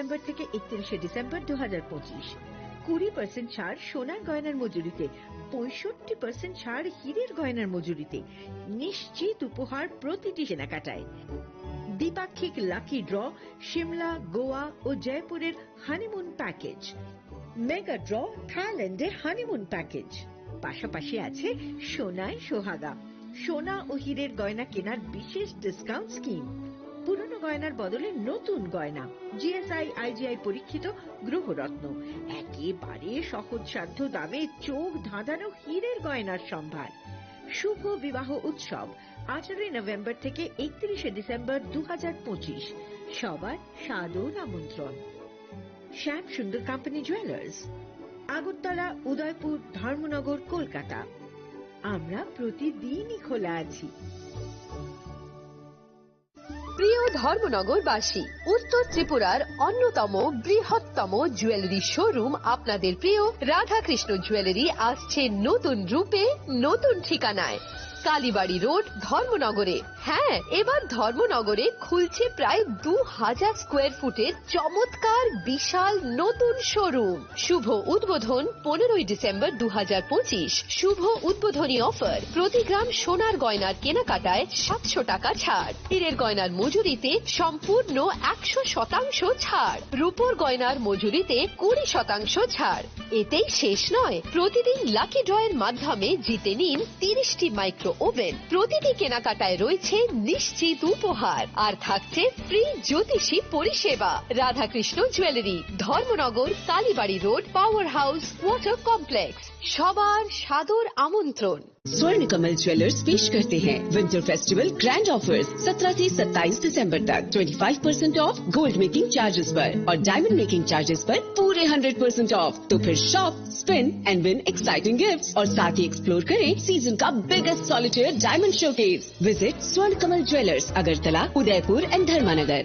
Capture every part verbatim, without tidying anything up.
নভেম্বর থেকে একত্রিশে ডিসেম্বর দু হাজার পঁচিশ। কুড়ি পার্সেন্ট ছাড় সোনার গয়নার মজুরিতে, পঁয়ষট্টি পার্সেন্ট ছাড় হীরের গয়নার মজুরিতে। নিশ্চিত উপহার প্রতিটি কেনাকাটায়। দ্বিপাক্ষিক লাকি ড্র, সিমলা, গোয়া ও জয়পুরের হানিমুন প্যাকেজ। মেগা ড্র, থাইল্যান্ডে হানিমুন প্যাকেজ। পাশাপাশি আছে সোনায় সোহাগা, সোনা ও হীরের গয়না কেনার বিশেষ ডিসকাউন্ট স্কিম। পুরনো গয়নার বদলে নতুন গয়না, জিএসআই, আইজিআই পরীক্ষিত গ্রহরত্ন, একেবারে সহজসাধ্য দামে চোখ ধাঁধানো হীরের গয়নার সম্ভার। শুভ বিবাহ উৎসব, আঠারোই নভেম্বর থেকে একত্রিশে ডিসেম্বর দু হাজার পঁচিশ। সবার সাদর আমন্ত্রণ। শ্যাম সুন্দর কোম্পানি জুয়েলার্স, আগরতলা, উদয়পুর, ধর্মনগর, কলকাতা। আমরা প্রতিদিনই খোলা আছি। প্রিয় ধর্মনগরবাসী, উত্তর ত্রিপুরার অন্যতম বৃহত্তম জুয়েলারি শোরুম আপনাদের প্রিয় রাধাকৃষ্ণ জুয়েলারি আসছে নতুন রূপে, নতুন ঠিকানায়। কালীবাড়ি রোড, ধর্মনগরে। হ্যাঁ, এবার ধর্মনগরে খুলছে প্রায় দু হাজার স্কোয়ার ফুটের চমৎকার বিশাল নতুন শোরুম। শুভ উদ্বোধন পনেরোই ডিসেম্বর দু হাজার পঁচিশ। শুভ উদ্বোধনী অফার, প্রতি গ্রাম সোনার গয়নার কেনাকাটায় সাতশো টাকা ছাড়, হীরের গয়নার মজুরিতে সম্পূর্ণ একশো শতাংশ ছাড়, রূপোর গয়নার মজুরিতে কুড়ি শতাংশ ছাড়। এতেই শেষ নয়, প্রতিদিন লাকি ড্রয়ের মাধ্যমে জিতে নিন তিরিশটি মাইক্রো ওভেন। প্রতিটি কেনাকাটায় রয়েছে নিশ্চিত উপহার, আর থাকছে ফ্রি জ্যোতিষী পরিষেবা। Radhakrishna jewellery, Dharmanagar, Kalibari road, power house, water complex. সবার সাদর আমন্ত্রণ। स्वर्ण कमल ज्वेलर्स पेश करते हैं विंटर फेस्टिवल ग्रैंड ऑफर्स। सत्रह से सत्ताईस दिसंबर तक twenty five percent of gold making charges पर और डायमंड मेकिंग चार्जेस पर पूरे हंड्रेड परसेंट ऑफ। तो फिर shop, spin and win exciting gifts और साथ ही एक्सप्लोर करें सीजन का biggest solitaire diamond showcase. Visit स्वर्ण कमल ज्वेलर्स, अगरतला, उदयपुर एंड धर्मानगर।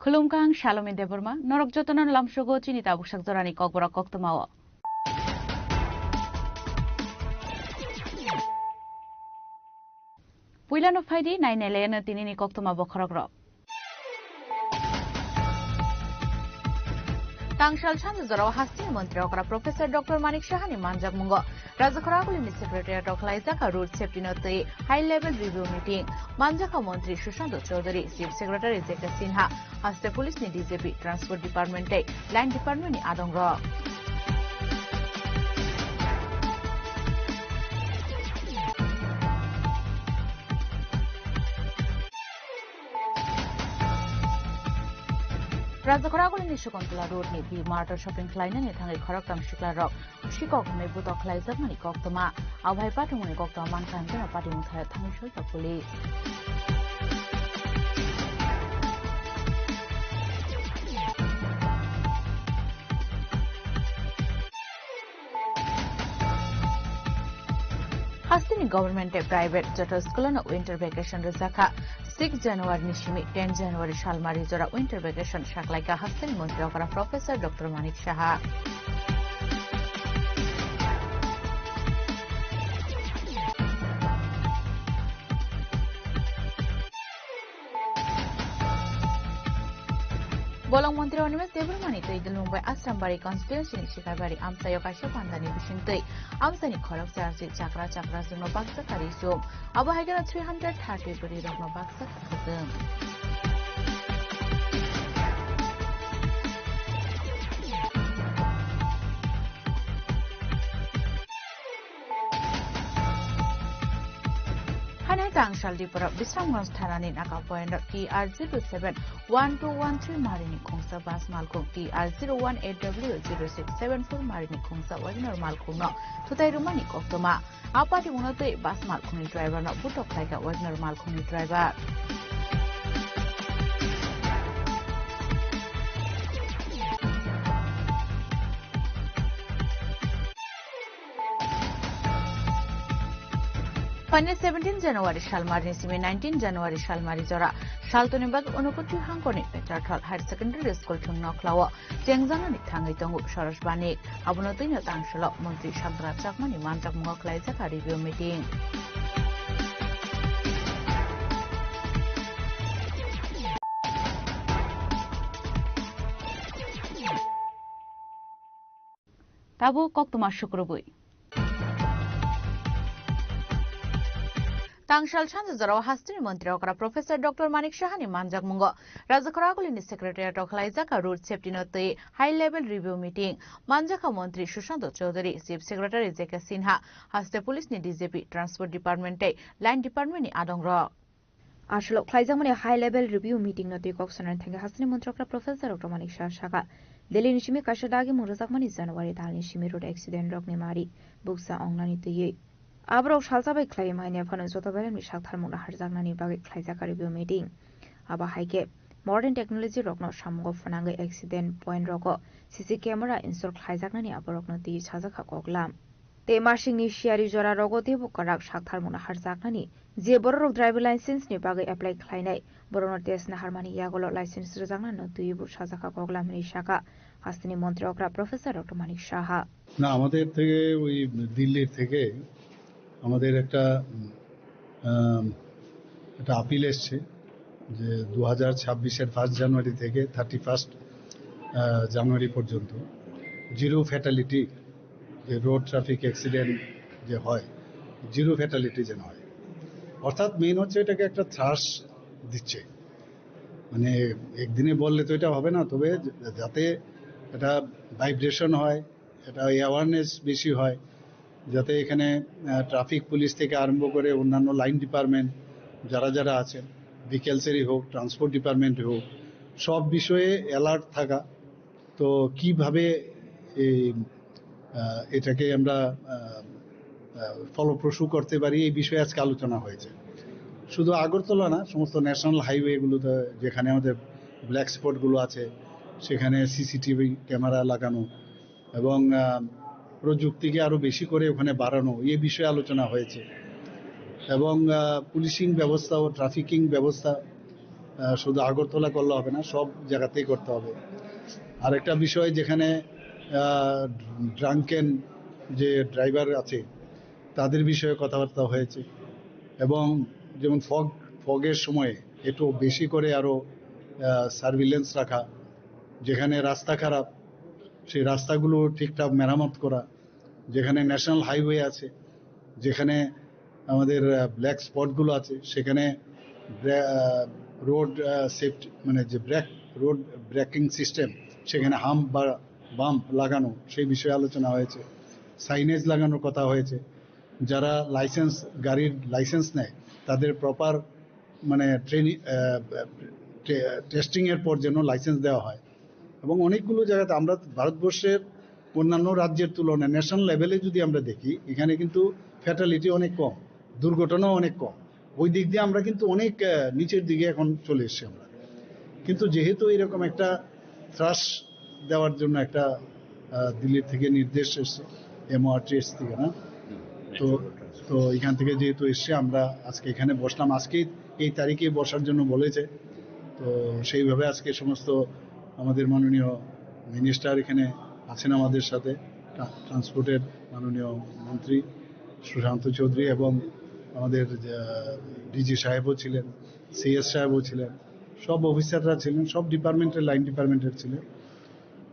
Khulumkha, ang Salomi Debbarma, norok jotono lamsogo chini tabuksak jorani kokborok koktwmao. Puilano phaidi, nainailaino tinini koktwma bokhorokrok. Tangsal sanja jorao hasteni montri okra Professor Doctor Manik Sahani manjakmungo Rajakhoragulini Secretariat o khlaijak road safety no twi high level review meeting. Manjakha Montri Sushant Chowdhury, Chief Secretary J K Sinha, haste police ni D G P, Transport Department tei Line Department ni adongrok. Rajakhoragulini Sukuntala Road ni B Mart o shopping khlainani thangwi khoroktham siklarok sikok hwnwi butok khlaijakmani koktwma. Abohai patimungni koktwma mankha hwnkheno patimung thaio thangwi soika police. Hasteni government tei private joto school-o winter vacation rwjakha. Six January ni simi ten January salmari jora winter vacation saklaikha hasteni montri okra Professor Doctor Manik Saha. Bolong montri Animesh Debbarmani twi Dulungbari Asrambari constituency ni Sikarbari amchaio kaisa pandani bisingtwi amchaini khorok charjwi chakra chakrajwkno baksa kari sum. Abo hai kheno three hundred thirty bwrwi rokno baksa khajwng. Haino Tangshal Dipora Bisramganj thanani naka point T R zero seven one two one three marini khungsa bus malkhung, T R zero one eight W zero six seven four marini khungsa Wagoner malkhungno thutai rwmani koktwma. Apati mwnatwi bus malkhungni driver no butok khlaikha Wagoner malkhungni driver. Phainai seventeen January salmari ni simi nineteen January salmari jora saltoni bagwi Unukoti hangkorni Petrathal Higher Secondary School thwngno khlao chengjaknani thangwi tongo Soros Banik. Abono twino tangshalo Montri Sankara Chakmani manjakmungo khlaijak review meeting. Tabuk koktwma sukrubwi. Tangsal sanja jorao hasteni montri okra Professor Doctor Manik Sahani manjakmungo Rajakhor Agulini Secretariat o khlaijak road safety no twi high level review meeting manjakha montri Sushanta Chowdhury, Chief Secretary J K Sinha, haste police ni D G P, Transport Department tei Line Department ni adongrok. Aswlok khlaijakmani high level review meeting no twi kok sanani thangwi hasteni montri okra Professor Doctor Manik Saha sakha, Delhi ni simi kaisa dagi mung rwjakmani January talni simi road accident rokni mari bukcha ongnani twiwi. Aborok salsa bai khlaiwi manya phano joto beremni saktharmungno harjaknani bagwi khlaijak review meeting. Abo hai khe modern technology rokno samungo phwnangwi accident point rogo C C camera install khlaijaknani aborokno twiwi sajakha koklam. Tei masingni siyari jora rogo teibo kwrak saktharmungno harjaknani, je bororok driver license ni bagwi apply khlainai, borokno test naharmani yagulo license rwjaknano twiwi bo sajakha koklam hwnwi sakha hasteni montri okra Professor Doctor Manik Saha. না, আমাদের থেকে ওই দিল্লির থেকে আমাদের একটা, আম, একটা আপিল এসছে যে দু হাজার ছাব্বিশের ফার্স্ট জানুয়ারি থেকে থার্টি ফার্স্ট, আহ, জানুয়ারি পর্যন্ত জিরো ফ্যাটালিটি, যে রোড ট্রাফিক অ্যাক্সিডেন্ট যে হয়, জিরো ফ্যাটালিটি যেন হয়। অর্থাৎ মেইন হচ্ছে এটাকে একটা থ্রাশ দিচ্ছে, মানে একদিনে বললে তো এটা হবে না, তবে যাতে এটা ভাইব্রেশন হয়, এটা অ্যাওয়ারনেস বেশি হয়, যাতে এখানে, আহ, ট্রাফিক পুলিশ থেকে আরম্ভ করে অন্যান্য লাইন ডিপার্টমেন্ট যারা যারা আছেন, ভিকেলসেরই হোক, ট্রান্সপোর্ট ডিপার্টমেন্টই হোক, সব বিষয়ে অ্যালার্ট থাকা। তো কিভাবে এই, আহ, এটাকে আমরা, আহ, আহ, ফলপ্রসূ করতে পারি, এই বিষয়ে আজকে আলোচনা হয়েছে। শুধু আগরতলা না, সমস্ত ন্যাশনাল হাইওয়েগুলোতে যেখানে আমাদের ব্ল্যাক স্পটগুলো আছে, সেখানে সিসিটিভি ক্যামেরা লাগানো এবং, আহ, প্রযুক্তিকে আরও বেশি করে ওখানে বাড়ানো, এ বিষয়ে আলোচনা হয়েছে। এবং, আহ, পুলিশিং ব্যবস্থা ও ট্রাফিকিং ব্যবস্থা, আহ, শুধু আগরতলা করলে হবে না, সব জায়গাতেই করতে হবে। আরেকটা বিষয়, যেখানে, আহ, ড্রাঙ্কেন যে ড্রাইভার আছে, তাদের বিষয়ে কথাবার্তা হয়েছে। এবং যেমন ফগ, ফগের সময় একটু বেশি করে আরও, আহ, সার্ভিলেন্স রাখা, যেখানে রাস্তা খারাপ, সেই রাস্তাগুলো ঠিকঠাক মেরামত করা, যেখানে ন্যাশনাল হাইওয়ে আছে, যেখানে আমাদের, আহ, ব্ল্যাক স্পটগুলো আছে, সেখানে ব্রে-, আহ, রোড, আহ, সেফটি, মানে যে ব্রেক, রোড ব্রেকিং সিস্টেম, সেখানে হাম্প বা বাম্প লাগানো, সেই বিষয়ে আলোচনা হয়েছে। সাইনেজ লাগানোর কথা হয়েছে। যারা লাইসেন্স, গাড়ির লাইসেন্স নেয়, তাদের প্রপার, মানে, ট্রেনি-, আহ, টে-, টেস্টিংয়ের পর যেন লাইসেন্স দেওয়া হয়। এবং অনেকগুলো জায়গাতে আমরা ভারতবর্ষের অন্যান্য রাজ্যের তুলনায় ন্যাশনাল লেভেলে যদি আমরা দেখি, এখানে কিন্তু ফ্যাটালিটি অনেক কম, দুর্ঘটনাও অনেক কম। ওই দিক দিয়ে আমরা কিন্তু অনেক, আহ, নিচের দিকে এখন চলে এসেছি আমরা। কিন্তু যেহেতু এরকম একটা থ্রাশ দেওয়ার জন্য একটা, আহ, দিল্লি থেকে নির্দেশ এসেছে, এমওআরটিএস থেকে, না? তো, তো এখান থেকে যেহেতু এসছে, আমরা আজকে এখানে বসলাম। আজকেই এই তারিখে বসার জন্য বলেছে। তো সেইভাবে আজকে সমস্ত আমাদের মাননীয় মিনিস্টার এখানে আছেন আমাদের সাথে, ট্রা-, ট্রান্সপোর্টের মাননীয় মন্ত্রী সুশান্ত চৌধুরী এবং আমাদের, আহ, ডিজি সাহেবও ছিলেন, সিএস সাহেবও ছিলেন, সব অফিসাররা ছিলেন, সব ডিপার্টমেন্টের, লাইন ডিপার্টমেন্টের ছিলেন।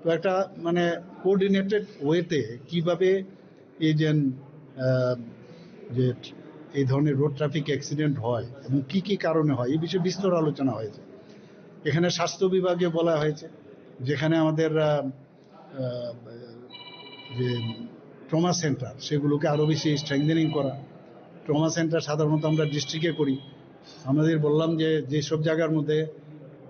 তো একটা, মানে, কোঅর্ডিনেটেড ওয়েতে কিভাবে এই যে, আহ, যে এই ধরনের রোড ট্রাফিক অ্যাক্সিডেন্ট হয় এবং কি কি কারণে হয়, এই বিষয়ে বিস্তর আলোচনা হয়েছে। এখানে স্বাস্থ্য বিভাগে বলা হয়েছে, যেখানে আমাদের, আহ, আহ, যে ট্রমা সেন্টার, সেগুলোকে আরও বেশি স্ট্রেংথেনিং করা, ট্রমা সেন্টার সাধারণত আমরা ডিস্ট্রিক্টে করি। আমাদের বললাম যে যেসব জায়গার মধ্যে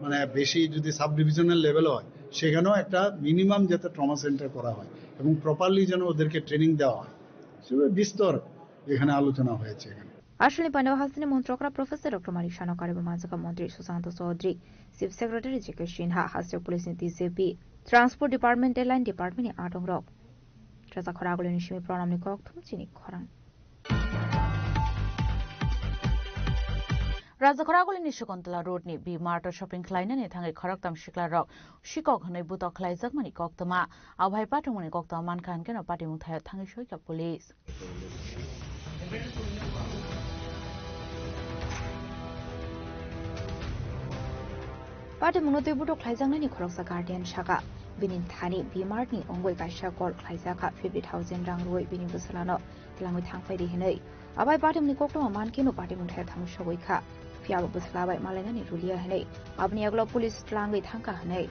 মানে বেশি যদি সাব ডিভিশনাল লেভেল হয়, সেখানেও একটা মিনিমাম যাতে ট্রমা সেন্টার করা হয় এবং প্রপারলি যেন ওদেরকে ট্রেনিং দেওয়া হয়, সেভাবে বিস্তর এখানে আলোচনা হয়েছে এখানে। Aswkni paneo hasteni montrokra Professor Doctor Manik Saha no kariwi manjakha montri Sushanta Chaudhary, Chief Secretary J K Sinha, hasteo police ni D G P, Transport Department tei Line Department ni adongrok. Raja Khoragulini simi Pranamni kokthum chini khorang. Raja Khoragulini Shakuntala Road ni B Mart o shopping khlainani thangwi khoroktham siklarok sikok hwnwi butok khlaijakmani koktwma. Abohai patimungni koktwma mankha hwnkhe no patimung thaio thangwi soikha police. Patimungno twi butok khlaijaknani khoroksa guardian saka, bini thani B Mart ni wngwi kaisa call khlaijakha fifty thousand rang rwui bini bwsalano twlangwi thangphai di hinwi. Abai patimungni koktwma mankhe no patimung thaya thangwi sogwi kha. Phiya bo bwsla bai malainani ruliya hinwi aboni yagulo police twlangwi thangkha hinwi.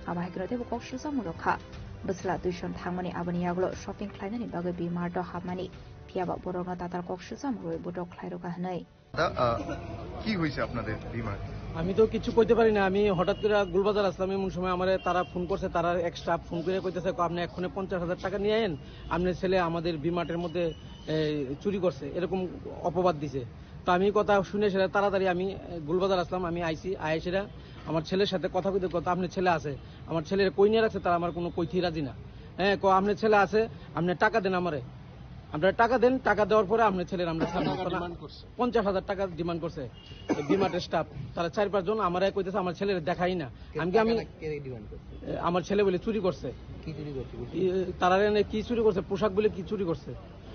Abo hai kheno teibo kok sujakmung rwkha. Bwsla tuition thangmani aboni yagulo shopping khlainani bagwi B Mart o hapmani. Phiya ba borokno tatar kok sujakmung rwui butok khlai rwkha hinwi. দাদা, আহ, কি হয়েছে আপনাদের বিমার? আমি তো কিছু কইতে পারি না। আমি হঠাৎ করে গুলবাজার আসলাম, এমন সময় আমারে তারা ফোন করছে, তারা এক স্টাফ ফোন করে কইতেছে, "আপনি এক্ষণে পঞ্চাশ হাজার টাকা নিয়ে আইন, আপনার ছেলে আমাদের বিমার্টের মধ্যে, এ, চুরি করছে", এরকম অপবাদ দিছে। তো আমি কথা শুনে সেটা তাড়াতাড়ি আমি, এ, গুলবাজার আসলাম, আমি আইছি, আয় সেটা আমার ছেলের সাথে কথা কইতে কথা, "আপনার ছেলে আছে, আমার ছেলের কই নিয়ে রাখছে, তারা আমার কোনো কইতেই রাজি না।" হ্যাঁ, ক, "আপনার ছেলে আছে, আপনি টাকা দেন আমারে।" আমরা টাকা দেন, টাকা দেওয়ার পরে আপনার ছেলের আমরা ছাড়বো। কত টাকা ডিমান্ড করছে? পঞ্চাশ হাজার টাকা ডিমান্ড করছে। এই বিমার্টের স্টাফ, তারা চার পাঁচজন, আমারে কইতেছে আমার ছেলের দেখাই না। কে, আমি কি, আমি, টাকাটা কে ডিমান্ড করছে? এ, আমার ছেলে বলে চুরি করছে। কি চুরি করছে বলছে? ই, তারা এনে কি চুরি করছে, পোশাক বলে কি চুরি করছে।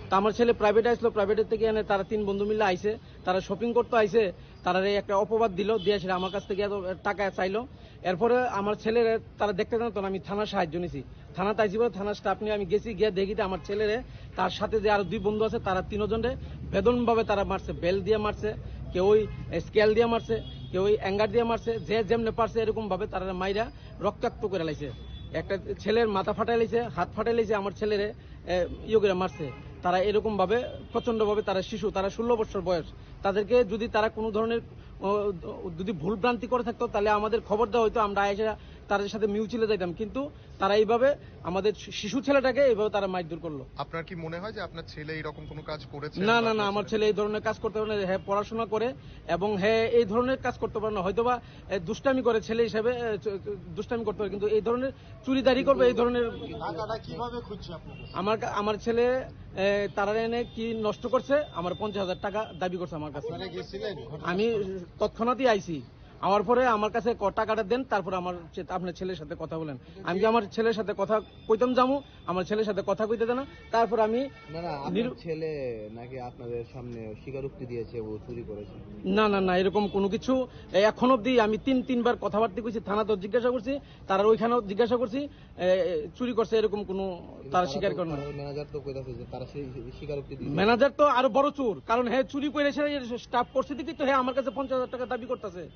তা আমার ছেলে প্রাইভেটে আসলো, প্রাইভেটের থেকে এনে তারা তিন বন্ধু মিলে আইছে, তারা শপিং করতে আইছে, তারা একটা অপবাদ দিল, দিয়ে সেটা আমার কাছ থেকে এত টাকা চাইলো। এরপরে আমার ছেলেরে তারা দেখতে জানতো না, আমি থানার সাহায্য নিছি। থানাতে আইছি বলে থানার স্টাফ নিয়ে আমি গেছি, গিয়ে দেখি যে আমার ছেলেরে, তার সাথে যে আরো দুই বন্ধু আছে, তারা তিনজনরে বেদমভাবে তারা মারছে, বেল্ট দিয়ে মারছে, কেউ ওই স্কেল দিয়ে মারছে, কেউ ওই অ্যাঙ্গার দিয়ে মারছে, যে যেমনে পারছে এরকম ভাবে তারা মাইরা রক্তাক্ত করে লাইছে। একটা ছেলের মাথা ফাটাই লাইছে, হাত ফাটাই লাইছে, আমার ছেলেরে, এ, ইয়ে করে মারছে। তারা এরকম ভাবে প্রচন্ড ভাবে, তারা শিশু, তারা ষোলো বছর বয়স, তাদেরকে যদি তারা কোনো ধরনের, ও, যদি ভুল ভ্রান্তি করে থাকতো, তাহলে আমাদের খবর দেওয়া হইতো, আমরা এসে তাদের সাথে মিউচুয়ালে যাইতাম। কিন্তু তারা এইভাবে আমাদের শি-, শিশু ছেলেটাকে এইভাবে তারা মারধর করলো। আপনার কি মনে হয় যে আপনার ছেলে এরকম কোনো কাজ করেছে না, বা না, না, আপনার আমার ছেলে? ছেলে এই ধরনের কাজ করতে পারে না। হ্যাঁ, পড়াশোনা করে এবং হ্যাঁ, এই ধরনের কাজ করতে পারে না। হয়তোবা, এ, দুষ্টামি করে ছেলে হিসেবে, এ, চ-, চ-, দুষ্টামি করতে পারে, কিন্তু এই ধরনের চুরিদারি করবে, এই ধরনের। টাকাটা কিভাবে খুঁজছে আপনার কাছে? আমার কা-, আমার ছেলে, এ, তারা এনে কি নষ্ট করছে, আমার পঞ্চাশ হাজার টাকা দাবি করছে আমার কাছে। আপনারা গেছিলেন ঘটনাস্থলে? আমি তৎক্ষণাৎই আইছি। আমার পরে আমার কাছে ক-, টাকাটা দেন, তারপরে আমার চে-, আপনার ছেলের সাথে কথা বলেন। আমি কি আমার ছেলের সাথে কথা কইতাম যামু, আমার ছেলের সাথে কথা কইতে দেন না, তারপর আমি না, না, আপনার নিরু- ছেলে নাকি আপনাদের সামনে স্বীকারোক্তি দিয়েছে ও চুরি করেছে? না, না, না, এরকম কোনো কিছু, এ, এখন অবধি আমি তিন, তিনবার কথাবার্তা কইছি, থানাতেও জিজ্ঞাসা করছি, তারা ওইখানেও জিজ্ঞাসা করছি, এ, এ, চুরি করছে এরকম কোনো কিন্তু তারা তারা স্বীকার তো, করে না। তারা ম্যানেজার তো কইতাছে যে তারা সেই, সেই স্বীকারোক্তি দিয়েছে। ম্যানেজার তো আরো বড় চোর, কারণ হ্যাঁ চুরি করে এসে স্টাফ করছে দেখি তো হ্যাঁ আমার কাছে পঞ্চাশ হাজার টাকা দাবি করতেছে।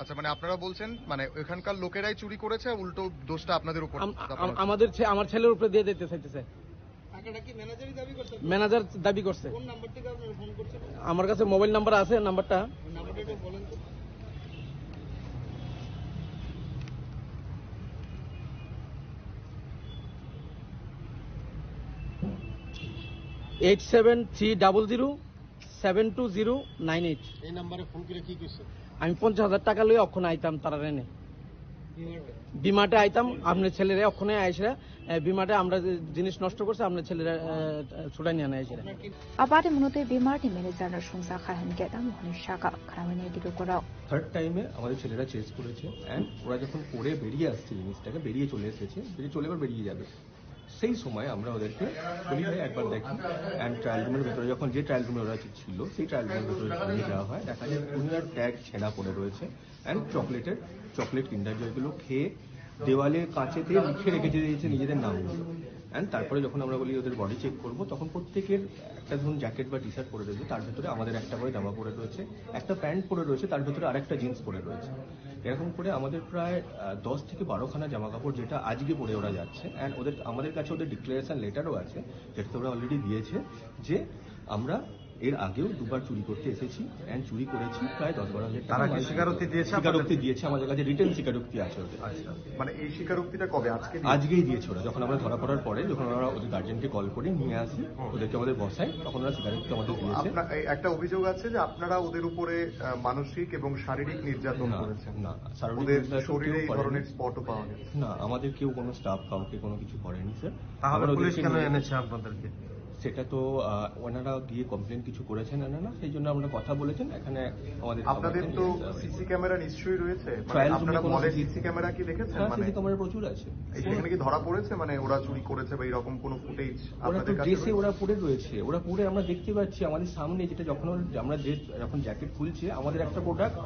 আচ্ছা, মানে আপনারা বলছেন, মানে, এখানকার লোকেরাই চুরি করেছে, উল্টো দোষটা আপনাদের উপর আম-, চাপানো আম-, হচ্ছে? আমাদের ছে-, আমার ছেলের উপরে দিয়ে দিতে চাইতেছে। টাকাটা কি ম্যানেজারই দাবি করছে? ম্যানেজার দাবি করছে। কোন নাম্বার থেকে আপনারা ফোন করছেন? আমার কাছে মোবাইল নাম্বার আছে, নাম্বারটা। ওই নাম্বারটা একটু বলেন তো। Eight seven three double zero seven two zero nine eight. এই নাম্বারে ফোন করে কি কইছে? আমি পঞ্চাশ হাজার টাকা লই অক্ষণে আইতাম তারা রেনে। বিমার্টে? বিমার্টে আইতাম, আপনার ছেলেরে অক্ষণে আইসে, এ, বিমার্টে আমরা যে জিনিস নষ্ট করছে, আপনার ছেলেরে, এ, ছুটাই নিয়ে আনা আইসে। আপনার কি Abadi munotwi B Mart ni manager no sungjakha hinkhe tamo hwnwi sakha khwnamani diko korok. Third টাইমে আমাদের ছেলেরা চেস করেছে, অ্যান্ড ওরা যখন করে বেরিয়ে আসছে জিনিসটাকে, বেরিয়ে চলে এসেছে, বেরিয়ে চলে এবার বেরিয়ে যাবে, সেই সময় আমরা ওদেরকে বলি, "ভাই, একবার দেখি।" অ্যান্ড ট্রায়াল রুমের ভেতরে যখন, যে ট্রায়াল রুমে ওরা ছিল, সেই ট্রায়াল রুমের ভেতরে নিয়ে যাওয়া হয়, দেখা যায় দুনিয়ার ট্যাগ ছেঁড়া পড়ে রয়েছে, অ্যান্ড চকলেটের, চকলেট কিন্ডার জয়গুলো খেয়ে দেওয়ালে কাঁচেতে লিখে রেখে দিয়েছে নিজেদের নামগুলো। অ্যান্ড তারপরে যখন আমরা বলি ওদের বডি চেক করবো, তখন প্রত্যেকের একটা, ধরুন, জ্যাকেট বা টি শার্ট পরে রয়েছে, তার ভিতরে আমাদের একটা করে জামা পরে রয়েছে, একটা প্যান্ট পরে রয়েছে, তার ভিতরে আরেকটা জিন্স পরে রয়েছে। এরকম করে আমাদের প্রায়, আহ, দশ থেকে বারো খানা জামা কাপড়, যেটা আজকে পরে ওরা যাচ্ছে। অ্যান্ড ওদের, আমাদের কাছে ওদের ডিক্লারেশন লেটারও আছে, যেটাতে ওরা অলরেডি দিয়েছে যে আমরা এর আগেও দুবার চুরি করতে এসেছি, and চুরি করেছি প্রায় দশ বারো হাজার টাকা। তারা কি মাল চুরি স্বীকারোক্তি করেছে। দিয়েছে আপনাদের? স্বীকারোক্তি দিয়েছে, আমার কাছে রিটেন স্বীকারোক্তি আছে ওদের। আচ্ছা, মানে এই স্বীকারোক্তিটা কবে? আজকে দিয়েছে? আজকেই দিয়েছে ওরা, যখন আমরা ধরা পড়ার পরে, যখন আমরা ওদের গার্জেনকে কল করি, নিয়ে আসি, হুম। ওদেরকে আমাদের বসাই, তখন ওরা স্বীকারোক্তি আমাদের দিয়েছে। আপনার এই একটা অভিযোগ আছে যে আপনারা ওদের উপরে, আহ, মানসিক এবং শারীরিক নির্যাতন না, করেছেন। না, শারীরিক ওদের নির্যাতন শরীরে কেউ এই করেনি। ধরনের স্পটও পাওয়া গেছে। না, আমাদের কেউ কোনো স্টাফ কাউকে কোনো কিছু করেনি, স্যার। তাহলে আমরা পুলিশ ওদেরকে কেন নিয়ে এনেছে আপনাদেরকে? সেটা তো, আহ, ওনারা গিয়ে কমপ্লেন কিছু করেছেন না, না, সেই জন্য আমরা কথা বলেছেন, এখানে আমাদের আপনাদের তো নিয়ে আসা হয়েছে। সিসি ক্যামেরা নিশ্চয়ই রয়েছে, মানে ট্রায়াল রুমে আপনারা কোনো মলে সিসি সিসি ক্যামেরা কি দেখেছেন? হ্যাঁ, মানে সিসি ক্যামেরা প্রচুর আছে। এই সেখানে কি ধরা পড়েছে, মানে ওরা চুরি করেছে বা এরকম কোনো ফুটেজ ওরা তো আপনাদের কাছে ড্রেসে রয়েছে? ওরা পরে রয়েছে, ওরা পরে আমরা দেখতে পাচ্ছি আমাদের সামনে, যেটা যখন ওর, আমরা ড্রেস যখন জ্যাকেট খুলছে, আমাদের একটা প্রোডাক্ট,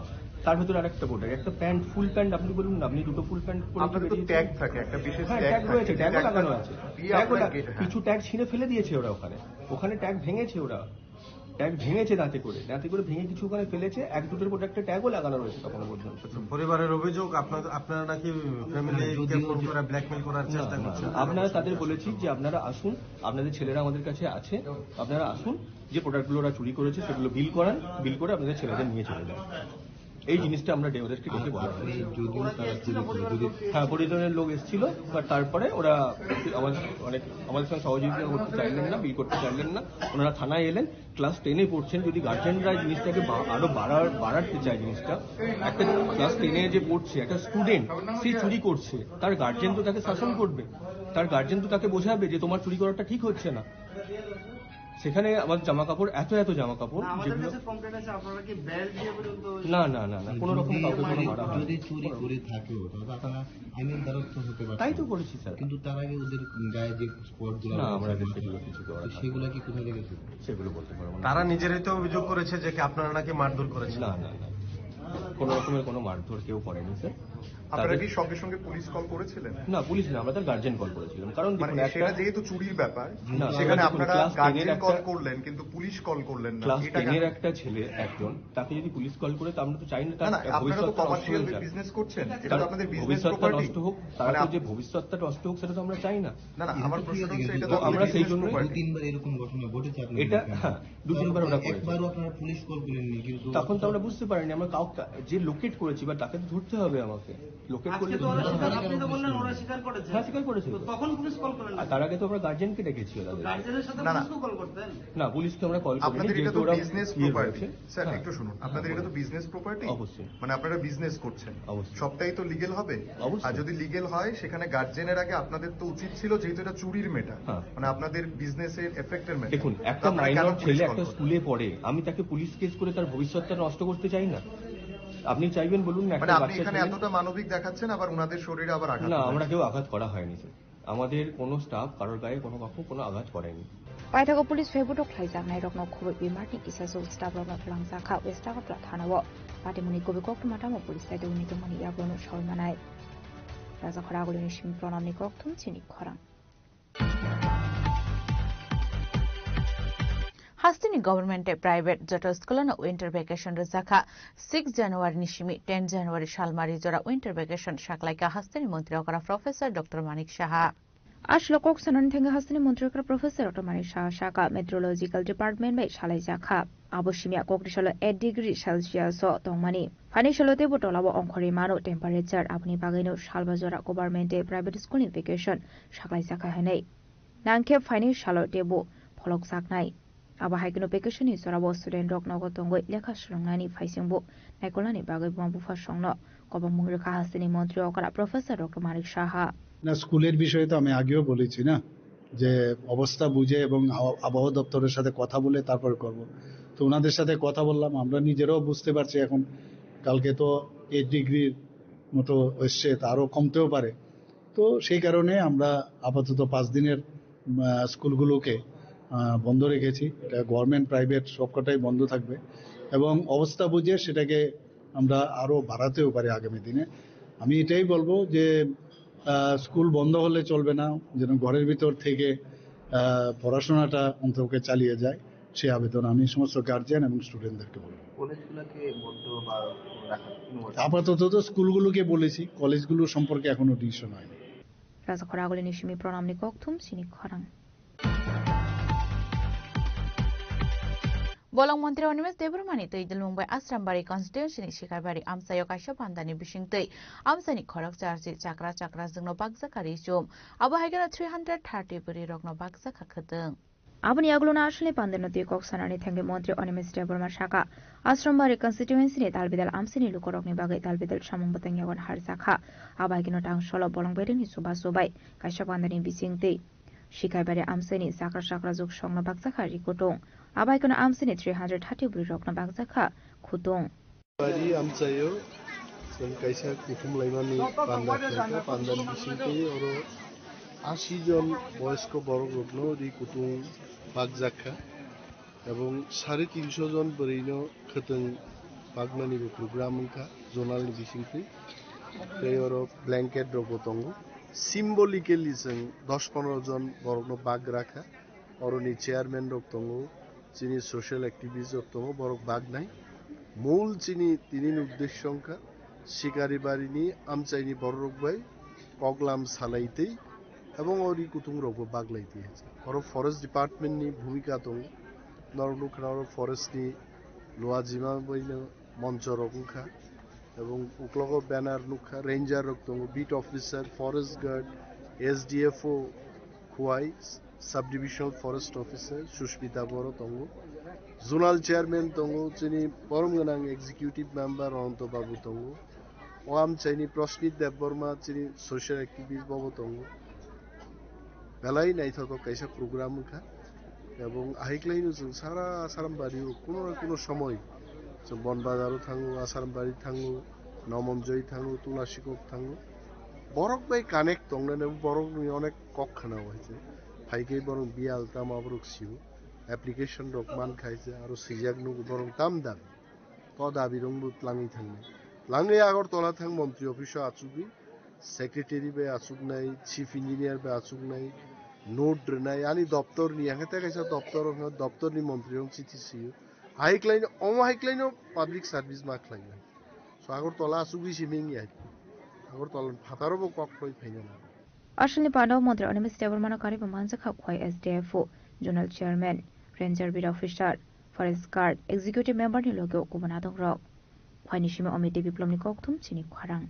তার ভেতরে আরেকটা প্রোডাক্ট, একটা প্যান্ট, ফুল প্যান্ট আপনি বলুন না, আপনি দুটো ফুল প্যান্ট পরে আপনাদের তো বেরিয়েছেন। ট্যাগ থাকে, একটা বিশেষ হ্যাঁ, ট্যাগ ট্যাগ থাকে, রয়েছে, ট্যাগও ট্যাগটা লাগানো আছে। ট্যাগও লা-, হ্যাঁ। কিছু ট্যাগ ছিঁড়ে ফেলে দিয়েছে ওরা ওখানে, ওখানে ট্যাগ ভেঙেছে ওরা। ট্যাগ ভেঙেছে দাঁতে করে, দাঁতে করে ভেঙে কিছু ওখানে ফেলেছে, এক দুটোর প্রোডাক্টে ট্যাগও লাগানো রয়েছে তখনো পর্যন্ত। আচ্ছা, পরিবারের অভিযোগ আপনার, আপনারা নাকি ফ্যামিলিকে যদিও ফোন যে করে ব্ল্যাকমেইল করার না, চেষ্টা না, করছেন। না, আপনারা তাদের বলেছি যে আপনারা আসুন, আপনাদের ছেলেরা আমাদের কাছে আছে, আপনারা আসুন, যে প্রোডাক্টগুলো ওরা চুরি করেছে সেগুলো বিল করান, বিল করে আপনাদের ছেলেদের নিয়ে চলে যান। এই জিনিসটা আমরা ডে-, ওদেরকে ডেকে বলা হয়েছে। যদিও তারা চুরি করে, যদি হ্যাঁ, পরিজনের লোক এসেছিল, but তারপরে ওরা আমার অনেক, আমাদের সঙ্গে সহযোগিতা করতে চাইলেন না, বিল করতে চাইলেন না। ওনারা থানায় এলেন, ক্লাস টেনে পড়ছেন, যদি গার্জেনরা জিনিসটাকে বা-, আরো বাড়ার-, বাড়াতে চায় জিনিসটা, একটা ক্লাস টেনে যে পড়ছে, একটা স্টুডেন্ট, সে চুরি করছে, তার গার্জেন তো তাকে শাসন করবে, তার গার্জেন তো তাকে বোঝাবে যে তোমার চুরি করাটা ঠিক হচ্ছে না। সেখানে আমার জামা কাপড়, এত এত জামা কাপড়, না, আমাদের যেগুলো কাছে কমপ্লেন আছে, আপনারা কি বেল্ট দিয়ে পর্যন্ত না, না, না, না, কোনো রকম যদি কাউকে কোনো মারা হয়নি। যদি চুরি করে থাকে, তাহলে তারা আইনের দ্বারস্থ হতে পারত। তাই তো করেছি, স্যার। কিন্তু তার আগে ওদের গায়ে যে স্পট গুলো না, রয়েছে, আমরা মাথায়, সেগুলো কিছু করা তো থাকবে সেগুলো না। কি কোথা থেকে ছিল? সেগুলো বলতে পারবো না। তারা নিজেরাই তো অভিযোগ করেছে যে কি আপনারা নাকি মারধর করেছেন। না, না, না, কোনো রকমের কোনো মারধর কেউ করেনি, স্যার। আপনারা তাদের কি সঙ্গে সঙ্গে পুলিশ কল করেছিলেন? না, পুলিশ না, আমরা তার গার্জেন কল করেছিলাম। কারণ মানে দেখুন, একটা সেটা যেহেতু চুরির ব্যাপার, না, সেখানে দেখুন, আপনারা ক্লাস টেনের গার্জেন কল একটা করলেন, কিন্তু পুলিশ কল করলেন না, ক্লাস এটা টেনের কেন? একটা ছেলে একজন, তাকে যদি পুলিশ কল করে, তো আমরা তো চাই না তার না, না, আপনারা তো ভবিষ্যৎটা নষ্ট কমার্শিয়াল হয়ে যাক। বিজনেস করছেন, এটা তো তার আপনাদের বিজনেস ভবিষ্যৎটা প্রপার্টি। নষ্ট হোক, তার মানে তো আপ- যে ভবিষ্যৎটা নষ্ট হোক, সেটা তো আমরা চাই না। না, না, এটা আমার তো প্রশ্ন ঠিক আছে, হচ্ছে, এটা তো দু-, আমরা বিজনেস সেই জন্যই প্রপার্টি। দু তিনবার এরকম ঘটনা ঘটে, চার দিন এটা, আগে। হ্যাঁ, দু তিনবার ওরা করেছে। একবারও আপনারা পুলিশ কল করেননি, কিন্তু তখন তো আমরা বুঝতে পারিনি, আমরা কাউকে যে লোকেট করেছি বা তাকে তো ধরতে হবে আমাকে। লোকেট আজকে করলে তো তো ওরা ধরতে স্বীকার, হবে। আপনি তো বললেন ওরা স্বীকার করেছে। হ্যাঁ, স্বীকার করেছে। তো তখন পুলিশ কল করেন না? আর তার আগে তো আমরা গার্জেনকে ডেকেছি তো ওদের। গার্জেনের সাথে না, না। পুলিশকেও কল করতেন? না, পুলিশকে আমরা কল করিনি, আপনাদের এটা যেহেতু তো ওরা বিজনেস ইয়ে প্রপার্টি। রয়েছে। স্যার, হ্যাঁ। একটু শুনুন, আপনাদের এটা তো বিজনেস প্রপার্টি। অবশ্যই। মানে আপনারা বিজনেস করছেন। অবশ্যই। সবটাই তো লিগ্যাল হবে। অবশ্যই। আর যদি লিগ্যাল হয়, সেখানে গার্জেনের আগে আপনাদের তো উচিত ছিল, যেহেতু এটা চুরির ম্যাটার, হ্যাঁ। মানে আপনাদের বিজনেসের এফেক্টের ম্যাটার, দেখুন, তো একটা আপনারা কেন মাইনর পুলিশ ছেলে কল একটা করলেন? স্কুলে পড়ে, আমি তাকে পুলিশ কেস করে তার ভবিষ্যৎটা নষ্ট করতে চাই না। আপনি চাইবেন বলুন না, মানে একটা আপনি বাচ্চা এখানে ছেলে এতটা মানবিক দেখাচ্ছেন, আবার ওনাদের শরীরে আবার আঘাত না, হয়েছে। আমরা কেউ আঘাত করা হয়নি, স্যার। আমাদের কোনো স্টাফ কারোর গায়ে কোনো কখনো কোনো আঘাত করেনি। Paithago police phai butok khlaijaknairokno khubui bimarni kisasuk staffrokno twlangjakha West Agartala thanao. Patimuni kubui koktwma tamo police side wngwi tongmani yagulo sawi manai. Rajakhor Agulini simi Pranamni kokthum chini khorang. Hasteni government tei private joto school-o no winter vacation rwjakha. Six January ni simi ten January salmari jora winter vacation saklaikha hasteni montri okra Professor Doctor Manik Saha. Aswk kok sanani thangwi hasteni montri okra Professor Doctor Manik Saha sakha, meteorological department bai salaijakha. Abo simi a kokni salo eight degree Celsius o tongmani. Phaini salo teibo tolao ongkhorwi mano temperature, aboni bagwino salba jora government tei private school ni vacation saklaijakha hinwi. Nangkhe phaini salo teibo pholokjaknai. Abo hai kheno vacation ni jorao student rok nogo tongwi lekha swrwngnani phaisingbo naikolnani bagwi buma bupha songno kobangmung rwkha hasteni montri okra Professor Doctor Manik Saha. না, স্কুলের বিষয়ে তো আমি আগেও বলেছি না, যে অবস্থা বুঝে এবং আব-, আবহাওয়া দপ্তরের সাথে কথা বলে তারপর করব। তো ওনাদের সাথে কথা বললাম, আমরা নিজেরাও বুঝতে পারছি এখন কালকে তো এইট ডিগ্রির মতো এসছে, তা আরও কমতেও পারে। তো সেই কারণে আমরা আপাতত পাঁচ দিনের, আহ, স্কুলগুলোকে, আহ, বন্ধ রেখেছি। এটা গভর্নমেন্ট, প্রাইভেট সবকটাই বন্ধ থাকবে এবং অবস্থা বুঝে সেটাকে আমরা আরও বাড়াতেও পারি আগামী দিনে। আমি এটাই বলবো যে, আহ, স্কুল বন্ধ হলে চলবে না, যেন ঘরের ভিতর থেকে, আহ, পড়াশোনাটা অন্তপক্ষে চালিয়ে যায়, সেই আবেদন আমি সমস্ত গার্জিয়ান এবং স্টুডেন্টদেরকে বলবো। কলেজগুলোকে বন্ধ বা রাখা কোনো আপাতত তো স্কুলগুলোকে বলেছি, কলেজগুলো সম্পর্কে এখনো ডিসিশন হয়নি। Rajakhor Agulini simi Pranamni kokthum chini khorang. Bolong montri Animesh Debbarmani twi Dilmungbari Asrambari constituency ni Sikaibari amchaio kaisa pandani bisingtwi amchaini khorok charchi chakra chakra jwngno bakjakha richum. Abo hai kheno three hundred thirty bwrwi rokno bakjakha khwtwng. Aboni yagulo no aswlni pandano twi kok sanani thangwi montri Animesh Debbarma sakha, Asrambari constituency ni dalbidal amchaini lukurokni bagwi dalbidal samung bwtang yago harjakha. Abo hai kheno tang solo bolong berengni chubachu bai kaisa pandani bisingtwi Sikaibari amchaini chakra chakra jwk songno bakjakha rikutung. Abo hai kheno amchaini three hundred thirty bwrwi rokno bakjakha khwtwng. Bari amchaio chwng kaisa kuthum laimani panda khlaikha, pandani bisingtwi oro ashi jon boyosko borok rokno ri kutung bakjakha. Ebong sare tinsho jon bwrwino khwtwng baknanibo program wngkha zonal ni bisingtwi. Tei oro blanket rokbo tongo. Symbolically chwng dos pondro jon borokno bak rakha. Oroni chairman rok tongo, chini social activist rok tongo, borok baknai. Mul chini tinini uddesyo wngkha Sikaribarini amchaini bororok bai koklam salaitwi ebong o ri kutung rokbo baklaitwi. Oro forest department ni bhumika tongo. Norok nukha oro forest ni luajima baino moncho rok wngkha. Ebong uklogo banner nukha, ranger rok tongo, beat officer, forest guard, S D F O, Khowai, sub divisional forest officer Sushmita Boro tongo. Zonal chairman tongo, chini borom gwnang executive member Ananto Babu tongo. O amchaini Prashmit Debbarma chini social activist bobo tongo. Belai naithothok kaisa program wngkha. Ebong ahaiklaino chwng sara Asarambari o kuno na kuno somoi chwng Bonbazar o thango, Asarambari thango, Nomonjoi thango, Tulasikok thango. Borok bai connect tongnani borokni onek kok khwnao hai se. Phaikhai borok biyal tamo aborok sio. Application rok mankha hai se, aro swijak nugo borok tam dabi. To dabi rok bo tlangwi thangnai. Tlangwi Agartala thang montri office o achugwi, secretary bai achuknai, chief engineer bai achuknai, note rwnai, ani doptor ni, ang khe tei kaisa doptor, doptor ni montri rok chithi sio. Hai khlaino, omo hai khlaino public service ma khlainai. So Agartala achugwi simi wngya. Agartala phataro bo kok khoi phaina na. Aswlni pandao montri Animesh Debbarmano karwi bo manjakha Khowai S D F O, zonal chairman, ranger beat officer, forest guard, executive member ni loge o kubun adongrok. Khowai ni simi Omit Dev Biplomni kokthum chini khorang.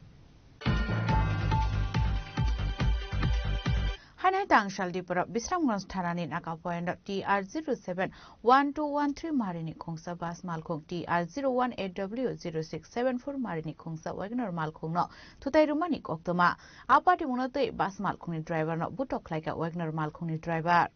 Hainai tangsalni pora Bisramganj thanani naka point T R zero seven one two one three marini khungsa bus malkhung, T R zero one eight W zero six seven four marini khungsa Wagoner malkhungno thutai rwmani koktwma. A party mungno twi bus malkhungni driver no butok khlaikha Wagoner malkhungni driver.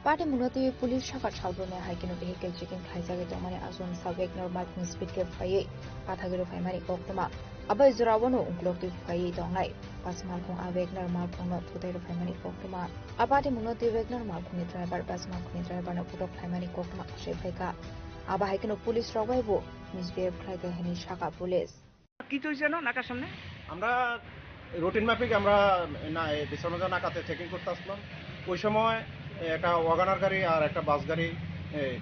Party mungno twi police saka salbrumni hai kheno vehicle checking khlaijagwi tongmani achomsa Wagoner malkhung speed khe phaiwi pathagwi rw phaimani koktwma. Abai jorao no ungkulok twi phaiwi tongnai. Bus malkhung a Wagoner malkhungno thutai rw phaimani koktwma. A party mungno twi Wagoner malkhungni driver bus malkhungni driver no putok khlaimani koktwma khasai phaikha. Abo hai kheno police rok bai bo misbehave khlaikha hinwi sakha police. কি হয়েছে যেন নাকার সামনে? আমরা রুটিন মাফিক আমরা না, এই বিশ্রামগঞ্জ নাকাতে চেকিং করতে আসলাম। ওই সময় একটা ওয়াগনার গাড়ি আর একটা বাস গাড়ি, এই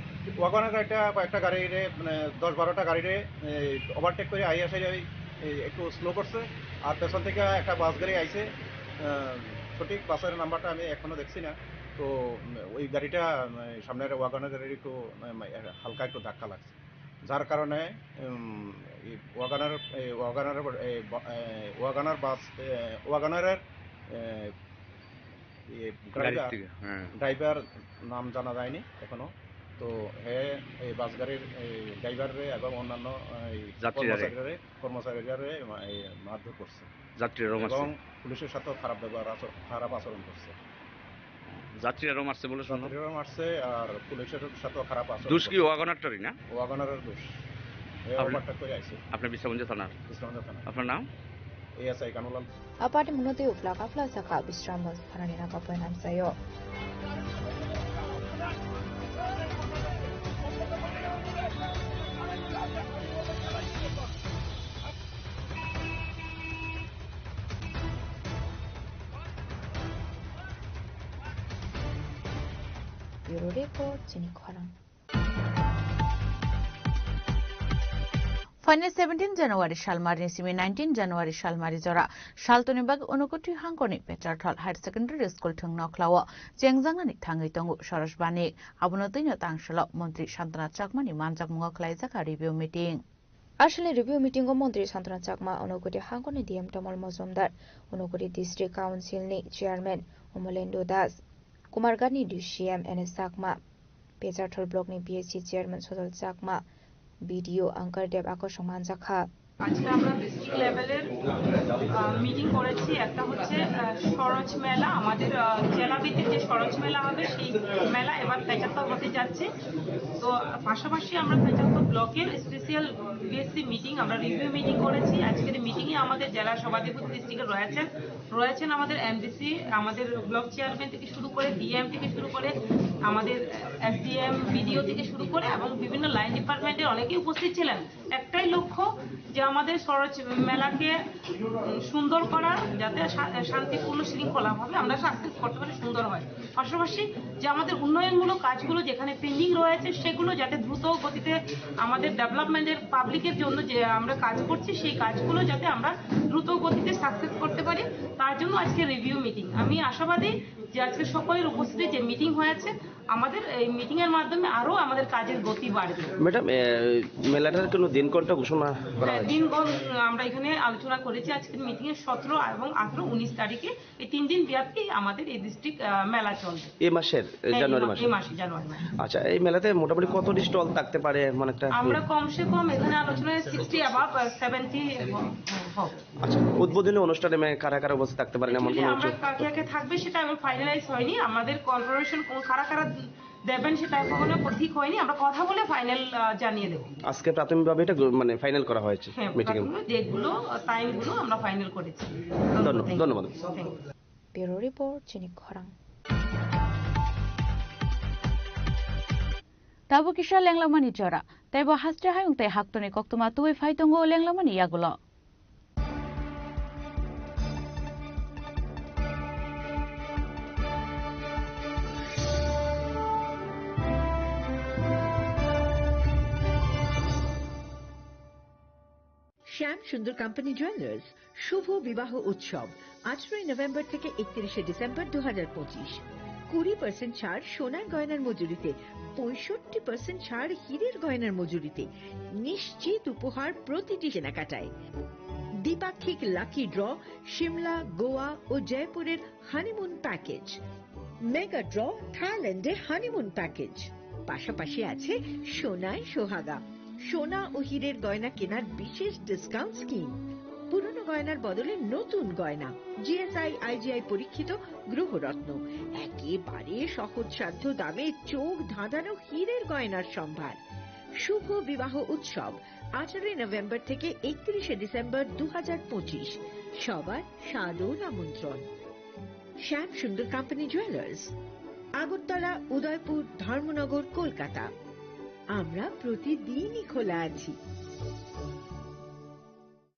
ওয়াগনার গাড়িটা কয়েকটা গাড়িরে, মানে, দশ বারোটা গাড়িরে, এই, ওভারটেক করে আইয়া সেই, এই, এই একটু স্লো করছে। আর পেছন থেকে একটা বাস গাড়ি আইছে, আহ, সঠিক বাসের নাম্বারটা আমি এখনো দেখছি না। তো, উম, ওই গাড়িটা, উম, সামনের ওয়াগনার গাড়ির একটু, উম, হালকা একটু ধাক্কা লাগছে। যার কারণে, উম, এই ওয়াগনার, এই ওয়াগনার, এই বা-, এই ওয়াগনার বাস, এ, ওয়াগনারের, এ, ইয়ে, গাড়ির ড্রাইভার, থেকে, হ্যাঁ। ড্রাইভার নাম জানা যায়নি এখনো। তো হে এই বাস গাড়ির এই ড্রাইভাররে এবং অন্যান্য এই যাত্রীরারে। কর্মচারীরারে, কর্মচারীরারে মা-, এই মারধর করছে। যাত্রীরাও মারছে। এবং পুলিশের সাথেও খারাপ ব্যবহার, আচর-, খারাপ আচরণ করছে। যাত্রীরাও মারছে বলে শুনলাম। যাত্রীরাও মারছে আর পুলিশের সাথেও খারাপ আচরণ দোষ কি করছে। ওয়াগনারটারই না? ওয়াগনারের দোষ। এ আপনার, ওভারটেক করে আইছে। আপনি বিশ্রামগঞ্জ থানার? বিশ্রামগঞ্জ থানা। আপনার নাম? এএসআই কানুলাল। A party mungno twi uplak aphla sakha Bisramganj thanani naka point amchaio. Bureau Report, chini khorang. Phainai seventeen January salmari ni simi nineteen January salmari jora saltoni bagwi Unakoti hangkorni Pecharthal Higher Secondary School thwng nokhlao chengjaknani thangwi tongo Saroj Banik. Abono twino tangsalo Montri Santana Chakmani manjakmungo khlaijak review meeting. Aswkni review meeting o Montri Santana Chakma, Unakoti hangkorni D M Tamal Mojumdar, Unakoti District Council ni Chairman Omolendu Das, Kumarghat ni D C M N S Chakma, Pecharthal Block ni P H C Chairman Sojal Chakma, B D O Ankar Deb akosong manjakha. আজকে আমরা ডিস্ট্রিক্ট লেভেলের মিটিং করেছি। একটা হচ্ছে আহ, সরোজ মেলা, আমাদের আহ, জেলা ভিত্তিক যে সরোজ মেলা হবে, সেই মেলা এবার পেচাত্তর হতে যাচ্ছে। তো পাশাপাশি আমরা পেচাত্তর ব্লকের স্পেশাল বিএসসি মিটিং, আমরা রিভিউ মিটিং করেছি। আজকের মিটিংয়ে আমাদের জেলা সভাধিপতি ডিস্ট্রিক্টে রয়েছেন, রয়েছেন আমাদের এমডিসি, আমাদের ব্লক চেয়ারম্যান থেকে শুরু করে, ডিএম থেকে শুরু করে, আমাদের এসডিএম, বিডিও থেকে শুরু করে এবং বিভিন্ন লাইন ডিপার্টমেন্টের অনেকেই উপস্থিত ছিলেন। একটাই লক্ষ্য যে আমাদের সরোজ মেলাকে উম, সুন্দর করা, যাতে শা- শান্তিপূর্ণ শৃঙ্খলাভাবে আমরা সাকসেস করতে পারি, সুন্দর হয়। পাশাপাশি যে আমাদের উন্নয়নমূলক কাজগুলো যেখানে পেন্ডিং রয়েছে, সেগুলো যাতে দ্রুত গতিতে আমাদের ডেভেলপমেন্টের, পাবলিকের জন্য যে আমরা কাজ করছি, সেই কাজগুলো যাতে আমরা দ্রুত গতিতে সাকসেস করতে পারি, তার জন্য আজকে রিভিউ মিটিং। আমি আশাবাদী যে আজকে সকলের উপস্থিতিতে যে মিটিং হয়েছে, আমাদের এই মিটিং এর মাধ্যমে আরো আমাদের কাজের গতি বাড়বে। ম্যাডাম, এ, মেলাটার কোনো দিনক্ষণটা ঘোষণা করা হয়েছে? দিনক্ষণ আমরা এখানে আলোচনা করেছি আজকের মিটিং এ, সতেরো এবং আঠারো উনিশ তারিখে এই তিন দিন ব্যাপী আমাদের এই ডিস্ট্রিক্ট মেলা চলবে। এই মাসের, এই হ্যাঁ, এই জানুয়ারি মা- মাসে? এই মাসে, জানুয়ারি মাসে। আচ্ছা, এই মেলাতে মোটামুটি কতটি স্টল থাকতে পারে এমন একটা? আমরা কমসে কম এখানে আলোচনায় সিক্সটি অ্যাবাভ, সেভেন্টি হবে। আচ্ছা, উদ্বোধনী অনুষ্ঠানে মে কারা কারা উপস্থিত থাকতে পারেন এমন actually কোনো আমরা কিছু? কাকে কাকে থাকবে সেটা এখন ফাইনালাইজ হয়নি। আমাদের কনফার্মেশন কোন কারা কারা দেবেন সেটা এখনো ঠিক হয়নি। আমরা কথা বলে ফাইনাল জানিয়ে দেবো। আজকে প্রাথমিকভাবে এটা গ্রু- মানে ফাইনাল করা হয়েছে হ্যাঁ, মিটিং এ? প্রাথমিক ডেটগুলো, টাইমগুলো আমরা ফাইনাল করেছি। ধন্যবাদ। ধন্যবাদ। Thank you. Bureau Report, chini khorang. Tabuk kisa lenglamani jora. Teibo haste hayung tei haktoni koktwma tubui phai tongo lenglamani yagulo. শ্যাম সুন্দর কোম্পানি জুয়েলার্স শুভ বিবাহ উৎসব আঠারোই নভেম্বর থেকে একত্রিশে ডিসেম্বর দু হাজার পঁচিশ। কুড়ি পার্সেন্ট ছাড় সোনার গয়নার মজুরিতে, পঁয়ষট্টি পার্সেন্ট ছাড় হীরের গয়নার মজুরিতে, নিশ্চিত উপহার প্রতিটি কেনাকাটায়। দ্বিপাক্ষিক লাকি ড্র, সিমলা, গোয়া ও জয়পুরের হানিমুন প্যাকেজ, মেগা ড্র, থাইল্যান্ডে হানিমুন প্যাকেজ। পাশাপাশি আছে সোনায় সোহাগা, সোনা ও হীরের গয়না কেনার বিশেষ ডিসকাউন্ট স্কিম। পুরনো গয়নার বদলে নতুন গয়না, জিএসআই, আইজিআই পরীক্ষিত গ্রহরত্ন, একেবারে সহজসাধ্য দামে চোখ ধাঁধানো হীরের গয়নার সম্ভার। শুভ বিবাহ উৎসব আঠারোই নভেম্বর থেকে একত্রিশে ডিসেম্বর দু হাজার পঁচিশ। সবার সাদর আমন্ত্রণ। শ্যাম সুন্দর কোম্পানি জুয়েলার্স, আগরতলা, উদয়পুর, ধর্মনগর, কলকাতা। আমরা প্রতিদিনই খোলা আছি।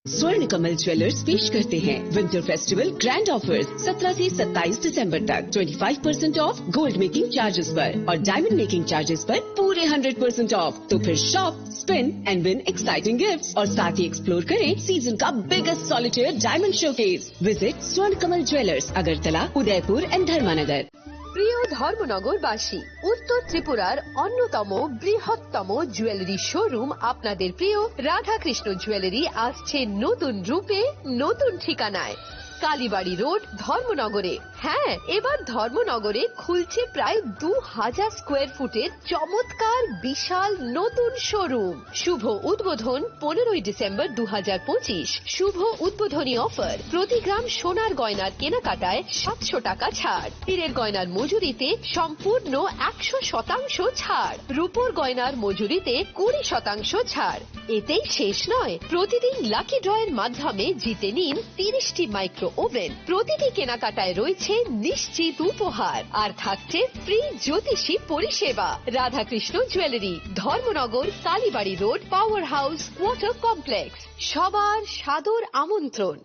स्वर्ण कमल ज्वेलर्स पेश करते हैं विंटर फेस्टिवल ग्रैंड ऑफर्स, सत्रह से सत्ताईस दिसंबर तक। Twenty five percent of gold making charges पर और डायमंड मेकिंग चार्जेस पर पूरे हंड्रेड परसेंट ऑफ। तो फिर shop, spin and win exciting gifts और साथ ही एक्सप्लोर करें सीजन का biggest solitaire diamond showcase. Visit स्वर्ण कमल ज्वेलर्स, अगरतला, उदयपुर एंड धर्मानगर। প্রিয় ধর্মনগরবাসী, উত্তর ত্রিপুরার অন্যতম বৃহত্তম জুয়েলারি শোরুম আপনাদের প্রিয় রাধাকৃষ্ণ জুয়েলারি আসছে নতুন রূপে, নতুন ঠিকানায়। কালীবাড়ি রোড, ধর্মনগরে। হ্যাঁ, এবার ধর্মনগরে খুলছে প্রায় দু হাজার স্কোয়ার ফুটের চমৎকার বিশাল নতুন শোরুম। শুভ উদ্বোধন পনেরোই ডিসেম্বর দু হাজার পঁচিশ। শুভ উদ্বোধনী অফার, প্রতি গ্রাম সোনার গয়নার কেনাকাটায় সাতশো টাকা ছাড়, হীরের গয়নার মজুরিতে সম্পূর্ণ একশো শতাংশ ছাড়, রূপোর গয়নার মজুরিতে কুড়ি শতাংশ ছাড়। এতেই শেষ নয়, প্রতিদিন লাকি ড্রয়ের মাধ্যমে জিতে নিন তিরিশটি মাইক্রো ওভেন। প্রতিটি কেনাকাটায় রয়েছে নিশ্চিত উপহার, আর থাকছে ফ্রি জ্যোতিষী পরিষেবা। Radhakrishna jewellery, Dharmanagar, Kalibari road, power house, water complex. সবার সাদর আমন্ত্রণ।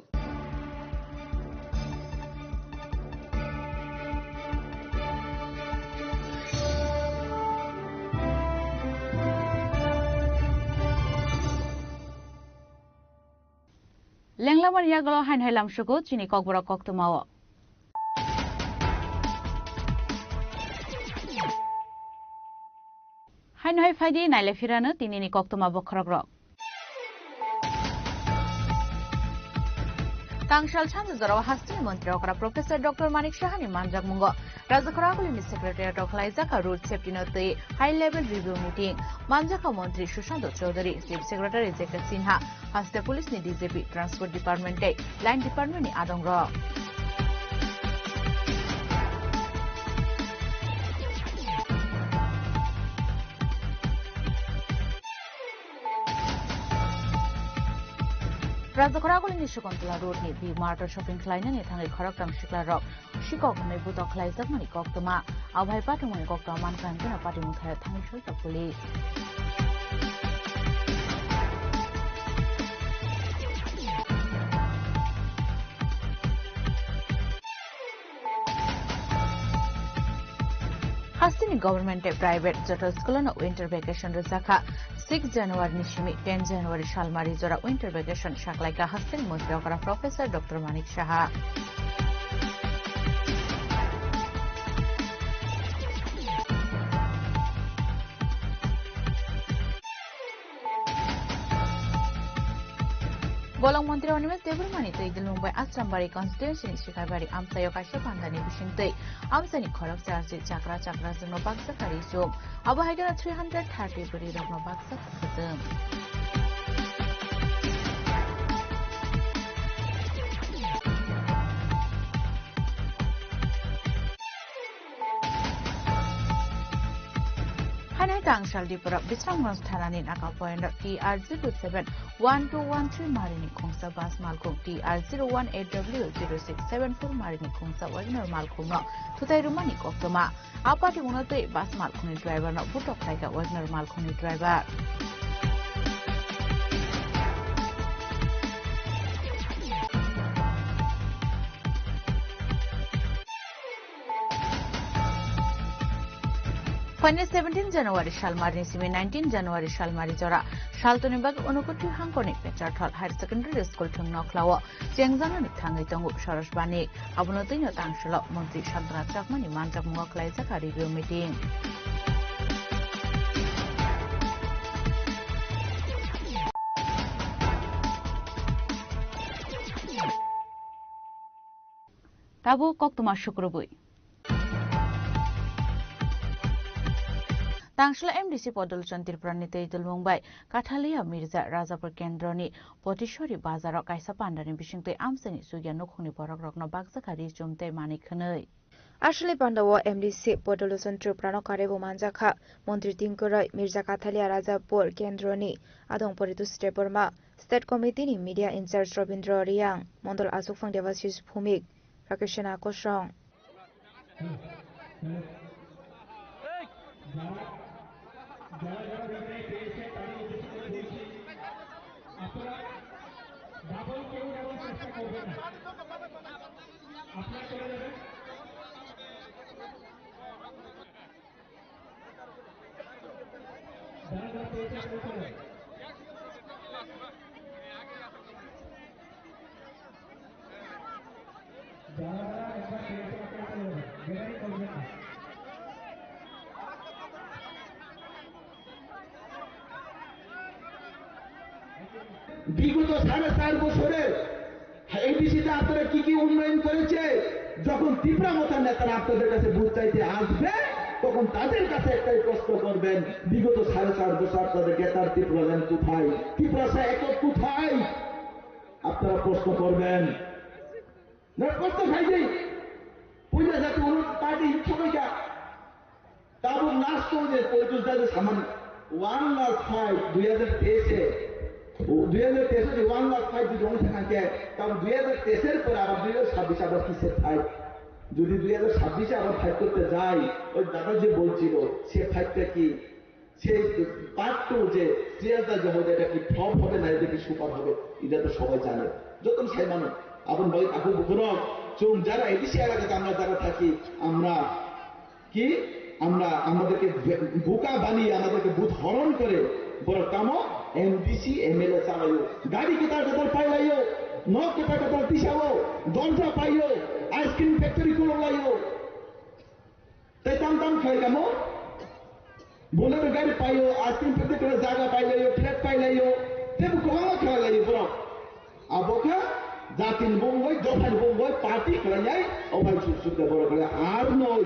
Lenglamani yagulo haino hai lamsugo chini kokborok koktwmao. Haino hai phaidi naile phirano tinini koktwma bokhorokrok. Tangsal sanja jorao hasteni montri okra Professor Doctor Manik Sahani manjakmungo Rajakhor Agulini Secretariat o khlaijak road safety no twi high level review meeting. Manjakha montri Sushant Chowdhury, Chief Secretary J K Sinha, haste police ni D G P, Transport Department tei Line Department ni adongrok. Rajakhor Agulini Shakuntala Road ni B Mart o shopping khlainani thangwi khoroktham siklarok sikok hwnwi butok khlaijakmani koktwma. Abo hai patwmani koktwma mankha hwnkheno patimung thaio thangwi soijak police. Hasteni government tei private joto school-o no winter vacation rwjakha. Six January ni simi ten January salmari jora winter vacation saklaikha hasteni montri okra Professor Doctor Manik Saha. Bolong montri Animesh Debbarmani twi Dulmung bai Asrambari constituency ni Sikhaibari amchaio kaisa pandani bisingtwi amchaini khoroksa arsi chakra chakra jwngno baksa kari chum. Abo hai kheno three hundred thirty bwrwi rokno baksa kwchwng. Haino tangsal Dipura Bisramganj thanani naka point T R zero seven one two one three marini khungsa bus malkhung T R zero one eight W zero six seven four marini khungsa Wagoner malkhungno thutai rwmani koktwma. A patimungno twi bus malkhungni driver no butok khlaikha Wagoner malkhungni driver. Phaini seventeen January salmari ni simi nineteen January salmari jora saltoni bagwi Unakoti hangkorni Pecharthal Higher Secondary School thwng nokhlao chengjaknani thangwi tongo Saroj Banik. Abono twino tangsalo montri Santana Chakmani manjakmungo khlaijak review meeting. Tabuk koktwma sukrubwi. Tangsla M D C Podolochon Tripurani tei Dulmung bai Kathalia Mirza Rajapur Kendroni Potisori Bazaro kaisa pandani bisingtwi amchaini chukya nukhungni borokrokno bakjakha ri chum tei manik hwnwi. Aswlwi pandao M D C Podolochon Tripurano karwibo manjakha. Montri tingkwrwi Mirza Kathalia Rajapur Kendroni adong Poritos Debbarma, State Committee ni Media in-charge Robindra Reang, Mondol Achukphang Debashish Bhumik, Rakesh Sena Kosong. বিগত সাড়ে চার বছরে এডিসিতে আপনারা কি কি উন্নয়ন করেছে? যখন তিপ্রা মথার নেতারা আপনাদের কাছে ভোট চাইতে আসবে, তখন তাদের কাছে একটাই প্রশ্ন করবেন, বিগত সাড়ে চার বছর আপনাদের গ্রেটার ত্রিপুরাল্যান্ড কোথায়? ত্রিপুরা সহ একক কোথায়? আপনারা প্রশ্ন করবেন। না, প্রশ্ন খাই যাই। পয়লা জাতি অনুরোধ পার্টি সবাই যা। Tabuk last o je politus da je saman one lakh five dui hazar teis e, dui hazar teis o je one lakh five jodi wng thang khe, tabuk dui hazar teis er pore abar dui hazar sabbish abar kiser fight? Jodi dui hazar sabbish e abar fight korte jai, oi dada je bolchilo, se fight ta ki, se part two je serial ta je hobe, eta ki flop hobe na eta ki super hobe, eta to sobai jane, joto sai mano. Aboni bagwi takhuk bukhurok, chwng jara A D C elakate amra jara thaki, amra কি আমরা আমাদেরকে বে-, বোকা বানিয়ে আমাদেরকে ভোট হরণ করে বড় কামো এমডিসি, এমএলএ চালাইও, গাড়ি কোথায় কোথায় পাইলাইও, Nok kwtal kwtal tisao, dorja paio, ice cream factory khuluk laio. Tei tam tam khlai kamo? Bolero gari paio, ice cream factory khuluk jaga pailaio, flat pailaio. Tei bo kwbangma khlai laio borok. Abo kha jatini bumung bai, dophani bumung bai, party khlainai, obai suk suk de borok khlai. Ar noi,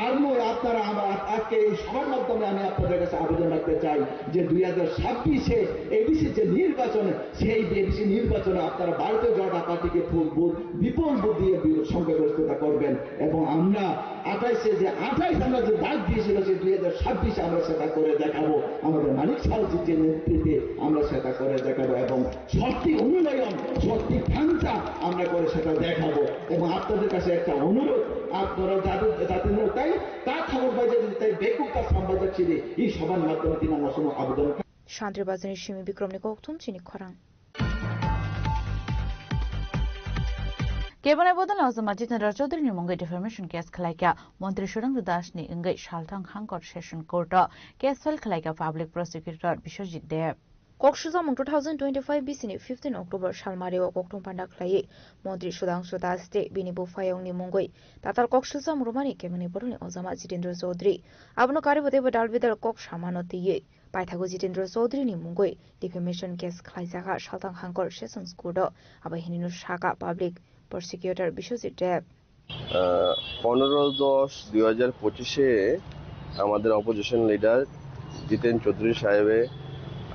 ar noi, apnara ama-, ajke ei sobar maddhome ami apnader kache abejon rakte chai je dui hajar sabbish e A D C je nirbachon, সেই বিএনপি নির্বাচনে আপনারা ভারতীয় জনতা পার্টিকে vote, vote, বিপুল ভোট দিয়ে বি-, সংখ্যাগরিষ্ঠতা করবেন এবং আমরা আঠাইশে যে আঠাইশ আমরা যে ডাক দিয়েছিল, সে দুই হাজার ছাব্বিশে আমরা সেটা করে দেখাবো। আমাদের মানিক সাউজির যে নেতৃত্বে আমরা সেটা করে দেখাবো এবং সত্যি উন্নয়ন, সত্যি ঢাঞ্চা আমরা করে সেটা দেখাবো। এবং আপনাদের কাছে একটা অনুরোধ, আপনারা যাদের, যাতে তাই তা খবর বাজে যদি তাই বেকুব তা সাংবাদিক ছিঁড়ে এই সভার মাধ্যমে তিনি আমার সময় আবেদন Santri bazarni simi Bikromni kokthum chini khorang. Kebonai bodol Ojama Jitendra Chaudhary ni mungwi defamation case khwlaikha. Montri Sudhangshu Das ni wngwi Salthang Hangkor Session Court o case file khwlaikha Public Prosecutor Biswajit Deb. Kok sujamung two thousand twenty-five bisini fifteen October salmari o kokthum panda khlaiwi Montri Sudhangshu Das tei bini buphayungni mungwi tatal kok sujamung rwmani kebonai bodolni Ojama Jitendra Chaudhary abono karibo teibo dalbidal kok samano twiwi Paithago Jitendra Chaudhary ni mungwi defamation case khlaijak ha Salthang Hangkor Sessions Court o, abo hinino saka Public Prosecutor Biswajit Deb. আহ, পনেরো দশ দুই হাজার পঁচিশে আমাদের opposition leader জিতেন চৌধুরী সাহেবে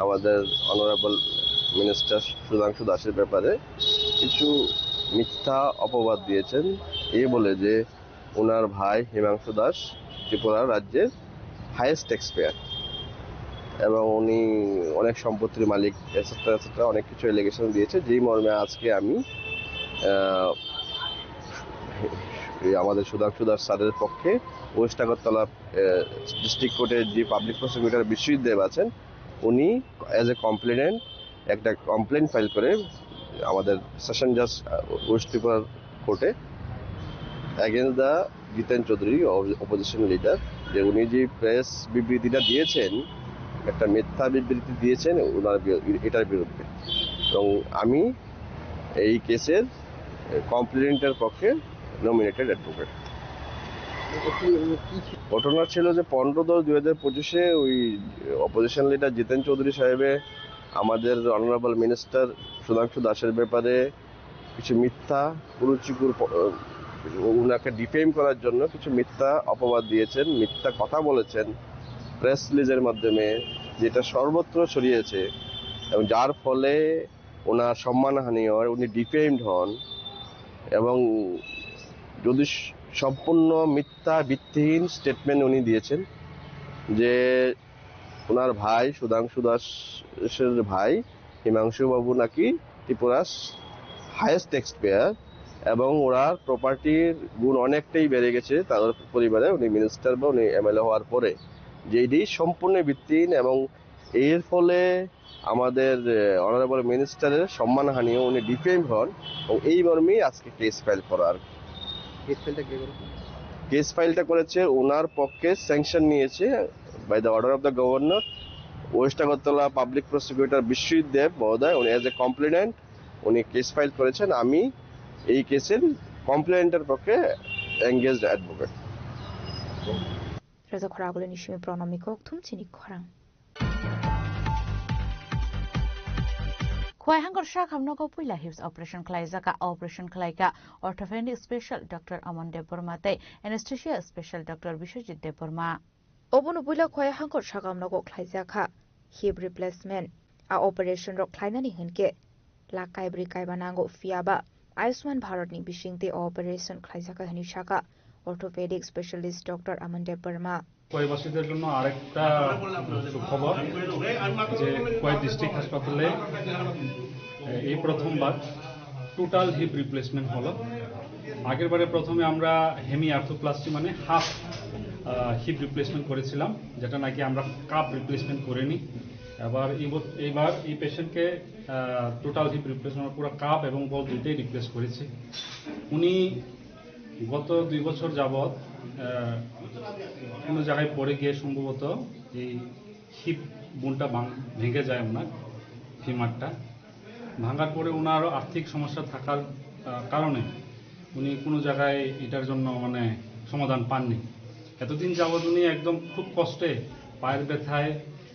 আমাদের honourable minister Sudhanshu দাসের ব্যাপারে কিছু মিথ্যা অপবাদ দিয়েছেন, এই বলে যে ওনার ভাই হিমাংশু দাস ত্রিপুরা রাজ্যের হায়েস্ট ট্যাক্স পেয়ার এবং উনি অনেক সম্পত্তির মালিক, এটসেট্রা এটসেট্রা অনেক কিছু অ্যালিগেশন দিয়েছে, যেই মর্মে আজকে আমি আহ, এই আমাদের সুধাংশু দাস স্যারের পক্ষে ওয়েস্ট আগরতলা ডিস্ট্রিক্ট কোর্টের যে পাবলিক প্রসিকিউটর বিশ্বজিৎ দেব আছেন, উনি অ্যাজ এ কমপ্লেনেন্ট একটা কমপ্লেন ফাইল করে আমাদের সেশন জাজ ওয়েস্ট ত্রিপুরার কোর্টে against the Jiten Chowdhury, opposition leader, যে উনি যে প্রেস বিবৃতিটা দিয়েছেন, একটা মিথ্যা বিবৃতি দিয়েছেন ওনার বি-, এটার বিরুদ্ধে। এবং আমি এই কেসের কমপ্লেনেন্টের পক্ষে নমিনেটেড অ্যাডভোকেট। ঘটনা ছিল যে পনেরো দশ দুই হাজার পঁচিশে ওই অপোজিশন লিডার জিতেন চৌধুরী সাহেবে আমাদের অনারেবল মিনিস্টার সুধাংশু দাসের ব্যাপারে কিছু মিথ্যা, কুরুচিকর প-, ওনাকে ডিফেম করার জন্য কিছু মিথ্যা অপবাদ দিয়েছেন, মিথ্যা কথা বলেছেন প্রেস রিলিজের মাধ্যমে, যেটা সর্বত্র ছড়িয়েছে এবং যার ফলে ওনার সম্মানহানি হয়, উনি ডিফেমড হন এবং যদি স-, সম্পূর্ণ মিথ্যা, ভিত্তিহীন স্টেটমেন্ট উনি দিয়েছেন যে ওনার ভাই সুধাংশু দাসের ভাই হিমাংশু বাবু নাকি ত্রিপুরার হায়েস্ট ট্যাক্স পেয়ার এবং ওনার প্রপার্টির গুণ অনেকটাই বেড়ে গেছে তার পরিবারে, উনি মিনিস্টার বা উনি এমএলএ হওয়ার পরে, যেটি সম্পূর্ণ ভিত্তিহীন এবং এর ফলে আমাদের, এ, অনারেবল মিনিস্টারের সম্মানহানিও উনি ডিফেম হন এবং এই মর্মেই আজকে কেস ফাইল করা আর কি। কেস ফাইলটা কে করে? কেস ফাইলটা করেছে ওনার পক্ষে স্যাংশন নিয়েছে by the order of the governor west Agartala public prosecutor Biswajit Deb মহোদয়, উনি অ্যাজ এ কমপ্লেনেন্ট উনি কেস ফাইল করেছেন। আমি এই কেসের কমপ্লেনেন্টের পক্ষে engaged advocate. Reza khorang agulini simi Pranamni kokthum chini khorang. Khwai hangkor sakhamno ko puila hips operation khlaijak kha. Operation khlaikha orthopedic special doctor Aman Debbarma tei anesthesia special doctor Biswajit Debbarma. Obono puila khwai hangkor sakhamno ko khlaijak kha hip replacement. A operation rok khlainani hinkhe lakh kaibrwi kaiba nango, phiyaba Ayushman Bharat ni bisingtwi o operation khlaijakha hinwi sakha orthopedic specialist doctor Aman Debbarma. খোয়াইবাসীদের জন্য আরেকটা সুখবর যে খোয়াই ডিস্ট্রিক্ট হাসপাতালে এই প্রথমবার total hip replacement হলো। আগের বারে প্রথমে আমরা হেমি আর্থোপ্লাস্টি মানে হাফ হিপ রিপ্লেসমেন্ট করেছিলাম, যেটা নাকি আমরা কাপ রিপ্লেসমেন্ট করিনি। এবার এই বছ-, এইবার এই পেশেন্টকে টোটাল হিপ রিপ্লেসমেন্ট, পুরো কাপ এবং বল দুইটাই রিপ্লেস করেছি। উনি গত দুই বছর যাবৎ আহ, কোনো জায়গায় পড়ে গিয়ে সম্ভবত এই হিপ বোনটা ভাঙ-, ভেঙে যায় ওনার, ফিমারটা। ভাঙার পরে ওনারও আর্থিক সমস্যা থাকার আহ, কারণে উনি কোনো জায়গায় এটার জন্য মানে সমাধান পাননি। এতদিন যাবৎ উনি একদম খুব কষ্টে পায়ের ব্যথায়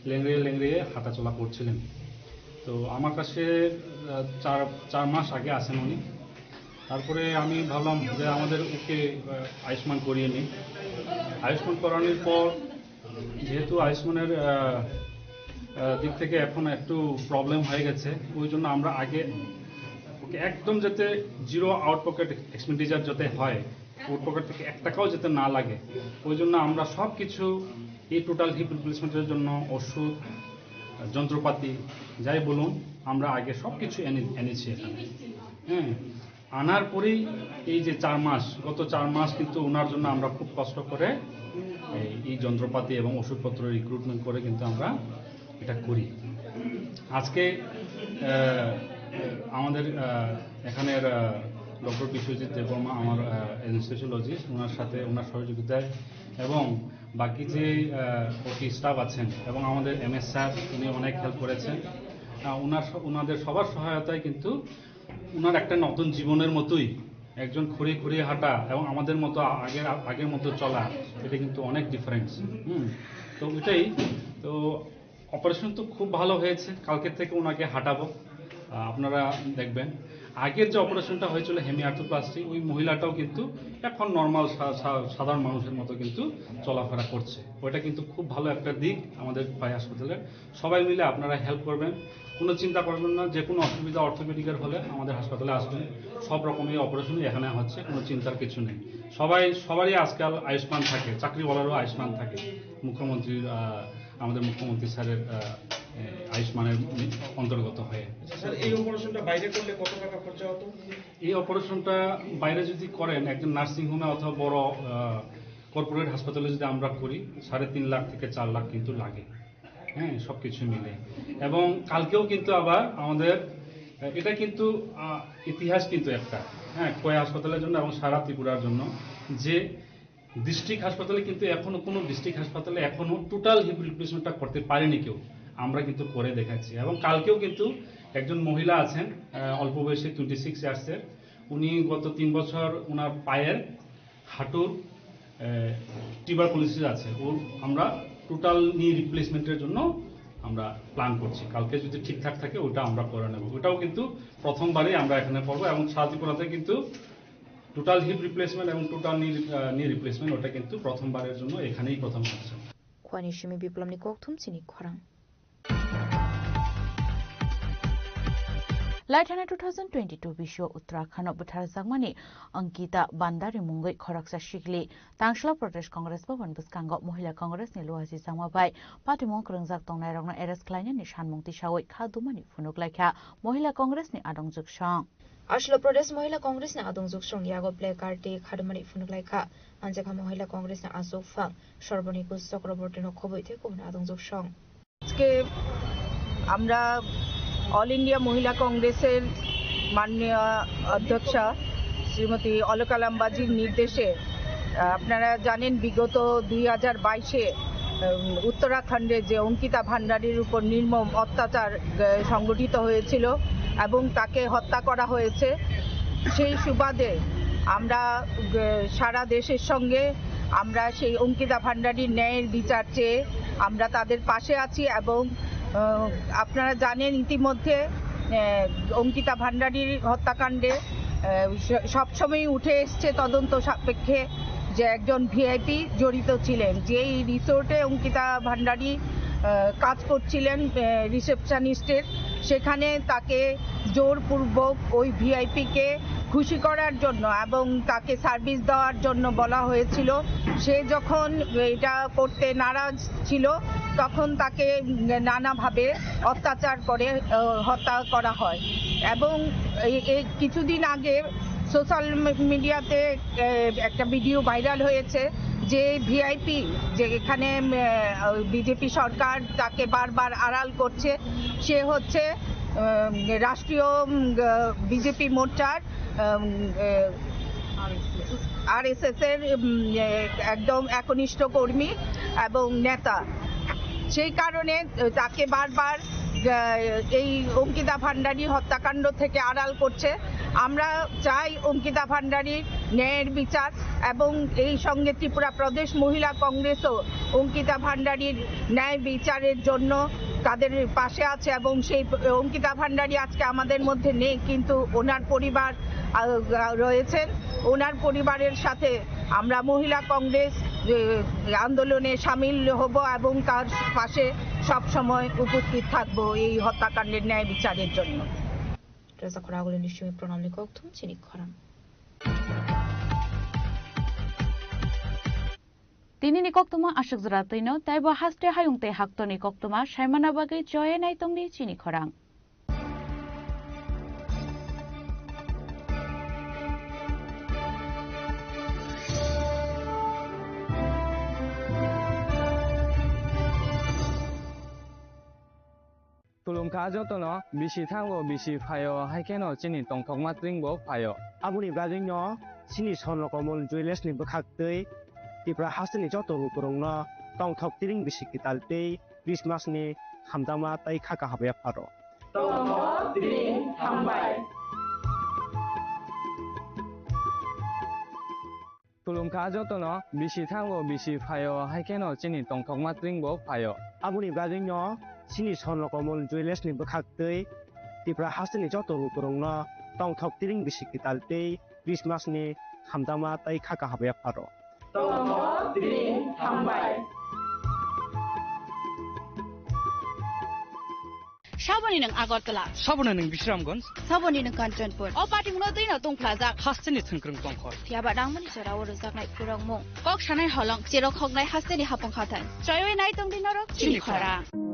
লেংড়িয়ে লেংড়িয়ে হাঁটাচলা করছিলেন। তো আমার কাছে আহ, চার চার মাস আগে আসেন উনি। তারপরে আমি ভাবলাম যে আমাদের ওকে আহ, আয়ুষ্মান করিয়ে নিই। আয়ুষ্মান করানোর পর যেহেতু আয়ুষ্মানের আহ, আহ, দিক থেকে এখন একটু প্রবলেম হয়ে গেছে, ওই জন্য আমরা আগে ওকে একদম যাতে জিরো আউট পকেট এক্সপেন্ডিচার যাতে হয়, আউট পকেট থেকে এক টাকাও যাতে না লাগে, ওই জন্য আমরা সব কিছু এই টোটাল হিপ রিপ্লেসমেন্টের জন্য ওষুধ, যন্ত্রপাতি, যাই বলুন, আমরা আগে সব কিছু এনে এনেছি এখানে। হ্যাঁ, আনার পরেই এই যে চার মাস, গত চার মাস কিন্তু ওনার জন্য আমরা খুব কষ্ট করে এই এই যন্ত্রপাতি এবং ওষুধপত্র রিক্রুটমেন্ট করে কিন্তু আমরা এটা করি। আজকে আহ, আমাদের আহ, এখানের ডক্টর বিশ্বজিৎ দেববর্মা আমার অ্যানেস্থেসিওলজিস্ট, ওনার সাথে ওনার সহযোগিতায় এবং বাকি যে ওটি স্টাফ আছেন এবং আমাদের এমএস স্যার, উনি অনেক হেল্প করেছেন। আহ, ওনার স- ওনাদের সবার সহায়তায় কিন্তু ওনার একটা নতুন জীবনের মতোই, একজন খুঁড়িয়ে খুঁড়িয়ে হাঁটা এবং আমাদের মতো আ- আগের আগের মতো চলা, এটা কিন্তু অনেক ডিফারেন্স। হুম, তো ওইটাই। তো অপারেশন তো খুব ভালো হয়েছে, কালকে থেকে ওনাকে হাঁটাবো, আহ, আপনারা দেখবেন। আগের যে অপারেশনটা হয়েছিল হেমি আর্থ্রোপ্লাস্টি, ওই মহিলাটাও কিন্তু এখন নর্মাল সাধারণ মানুষের মতো কিন্তু চলাফেরা করছে। ওইটা কিন্তু খুব ভালো একটা দিক আমাদের পাই হাসপাতালের। সবাই মিলে আপনারা হেল্প করবেন, কোনো চিন্তা করবেন না। যে কোনো অসুবিধা অর্থোপেডিকের হলে আমাদের হাসপাতালে আসবেন, সব রকমই অপারেশনই এখানে হচ্ছে, কোনো চিন্তার কিছু নেই। সবাই সবারই আজকাল আয়ুষ্মান থাকে, চাকরিওয়ালারও আয়ুষ্মান থাকে, মুখ্যমন্ত্রীর আহ, আমাদের মুখ্যমন্ত্রী স্যারের আহ, এ, আয়ুষ্মানের অন্তর্গত হয়ে। স্যার, এই অপারেশনটা বাইরে করলে কত টাকা খরচা হতো? এই অপারেশনটা বাইরে যদি করেন, একজন নার্সিং হোমে অথবা বড় কর্পোরেট হাসপাতালে যদি আমরা করি, সাড়ে তিন লাখ থেকে চার লাখ কিন্তু লাগে। হ্যাঁ, সব কিছু মিলে। এবং কালকেও কিন্তু আবার আমাদের আহ, এটা কিন্তু আহ, ইতিহাস কিন্তু একটা, হ্যাঁ, খোয়াই হাসপাতালের জন্য এবং সারা ত্রিপুরার জন্য, যে ডিস্ট্রিক্ট হাসপাতালে কিন্তু এখনো কোনো ডিস্ট্রিক্ট হাসপাতালে এখনো টোটাল হিপ রিপ্লেসমেন্টটা করতে পারেনি কেউ। আমরা কিন্তু করে দেখাচ্ছি। এবং কালকেও কিন্তু একজন মহিলা আছেন, আহ, অল্প বয়সী, টোয়েন্টি সিক্স ইয়ার্সের, উনি গত তিন বছর ওনার পায়ের হাঁটুর টিউবারকুলোসিস আছে, ও আমরা টোটাল নি রিপ্লেসমেন্টের জন্য আমরা প্ল্যান করছি। কালকে যদি ঠিকঠাক থাকে, ওটা আমরা করে নেব। ওটাও কিন্তু প্রথমবারই আমরা এখানে করবো। এবং সারা ত্রিপুরাতে কিন্তু টোটাল হিপ রিপ্লেসমেন্ট এবং টোটাল নি নি রিপ্লেসমেন্ট, ওটা কিন্তু প্রথমবারের জন্য এখানেই প্রথম হচ্ছে। Khwani simi Biplomni kokthum chini khorang. Laithana two thousand twenty-two bisio Uttarakhando bwtharjakmani Ankita Bhandari mungwi khoroksa sikli Tangsla Pradesh Congress Bhavan bwskango Mohila Congress ni luachi changma bai patimung kwrwngjak tongnairokno arrest khlainani sanmung tisawi kha dumani phunuk laikha Mohila Congress ni adongjwk song. Arunachal Pradesh Mohila Congress ni adongjwk song yago placard twi kha dumani phunuk laikha. Anjakha Mohila Congress ni achukphang Sarbonikush Chakraborty no khobwi tei kubun adongjwk song. আজকে আমরা all India মহিলা কংগ্রেসের মাননীয় অধ্যক্ষা শ্রীমতী অলকা লাম্বাজির নির্দেশে, আহ, আপনারা জানেন, বিগত দুই হাজার বাইশে, উম, উত্তরাখণ্ডে যে অঙ্কিতা ভান্ডারীর উপর নির্মম অত্যাচার, আহ, সংঘটিত হয়েছিল এবং তাকে হত্যা করা হয়েছে, সেই সুবাদে আমরা, আহ, সারা দেশের সঙ্গে আমরা সেই অঙ্কিতা ভান্ডারীর ন্যায়ের বিচার চেয়ে আমরা তাদের পাশে আছি এবং, আহ, আপনারা জানেন ইতিমধ্যে, আহ, অঙ্কিতা ভান্ডারীর হত্যাকাণ্ডে, আহ, স-, সবসময়ই উঠে এসছে তদন্ত সাপেক্ষে যে একজন ভিআইপি জড়িত ছিলেন, যেই রিসোর্টে অঙ্কিতা ভান্ডারী, আহ, কাজ করছিলেন, আহ, রিসেপশনিস্টের, সেখানে তাকে জোরপূর্বক ওই ভিআইপিকে খুশি করার জন্য এবং তাকে সার্ভিস দেওয়ার জন্য বলা হয়েছিল। সে যখন এটা করতে নারাজ ছিল, তখন তাকে নানাভাবে অত্যাচার করে, আহ, হত্যা করা হয়। এবং এই, এই কিছুদিন আগে সোশ্যাল মি-, মিডিয়াতে, আহ, একটা ভিডিও ভাইরাল হয়েছে যে ভিআইপি, যে এখানে, আহ, বিজেপি সরকার তাকে বারবার আড়াল করছে, সে হচ্ছে, আহ, রাষ্ট্রীয়, উম, আহ, বিজেপি মোর্চার, আহ, উম, আহ, আরএসএস এর, উম, আহ, একদম একনিষ্ঠ কর্মী এবং নেতা। সেই কারণে তাকে বারবার আহ, এই অঙ্কিতা ভান্ডারী হত্যাকাণ্ড থেকে আড়াল করছে। আমরা চাই অঙ্কিতা ভান্ডারীর ন্যায়ের বিচার এবং এই সঙ্গে ত্রিপুরা প্রদেশ মহিলা কংগ্রেসও অঙ্কিতা ভান্ডারীর ন্যায় বিচারের জন্য তাদের পাশে আছে এবং সেই অঙ্কিতা ভান্ডারী আজকে আমাদের মধ্যে নেই, কিন্তু ওনার পরিবার, আহ, রয়েছেন। ওনার পরিবারের সাথে আমরা মহিলা কংগ্রেস, এ, আন্দোলনে সামিল হব এবং তার পাশে সব সময় উপস্থিত থাকব এই হত্যাকাণ্ডের ন্যায় বিচারের জন্য। Reza Khoragulini simi pranamni kokthum chini khorang. Tinini koktwma aswk jora twino, taibo haste hayung tei haktorni koktwma saimana bagwi choye naitongdi chini khorang. Khulumkha jotono, bisi thango, bisi phaio, hai kheno chini tongthokma tring bo phaio. Aboni bagwino chini Swarno Komol Jewellers ni bwkhak twi Tripura hasteni joto lukurokno tongthok tring bisi kwtal tei Christmas ni hamjakma tei kha kaham yapharo. Tongthok tring hambai. Khulumkha jotono, bisi thango, bisi phaio, hai kheno chini tongthokma tring bo phaio. Aboni bagwino chini Swarno Komol Jewellers ni bwkhak twi Tripura hasteni joto lukurokno tongthok tring bisi kwtal tei Christmas ni hamjakma tei kha kaham yapharo. Tongthok tring hambai. Saboni nwng Agartala. Saboni nwng Bisramganj. Saboni nwng Kanchanpur. O patimno twino tongphlajak. Hasteni thwngkwrwng tongkhor. Phiyaba nangmani jorao rwjaknai khurokmung. Kok sanai holong, cherok hoknai hasteni hapung hathai. Choiwi nai tongdi norok chini khorang.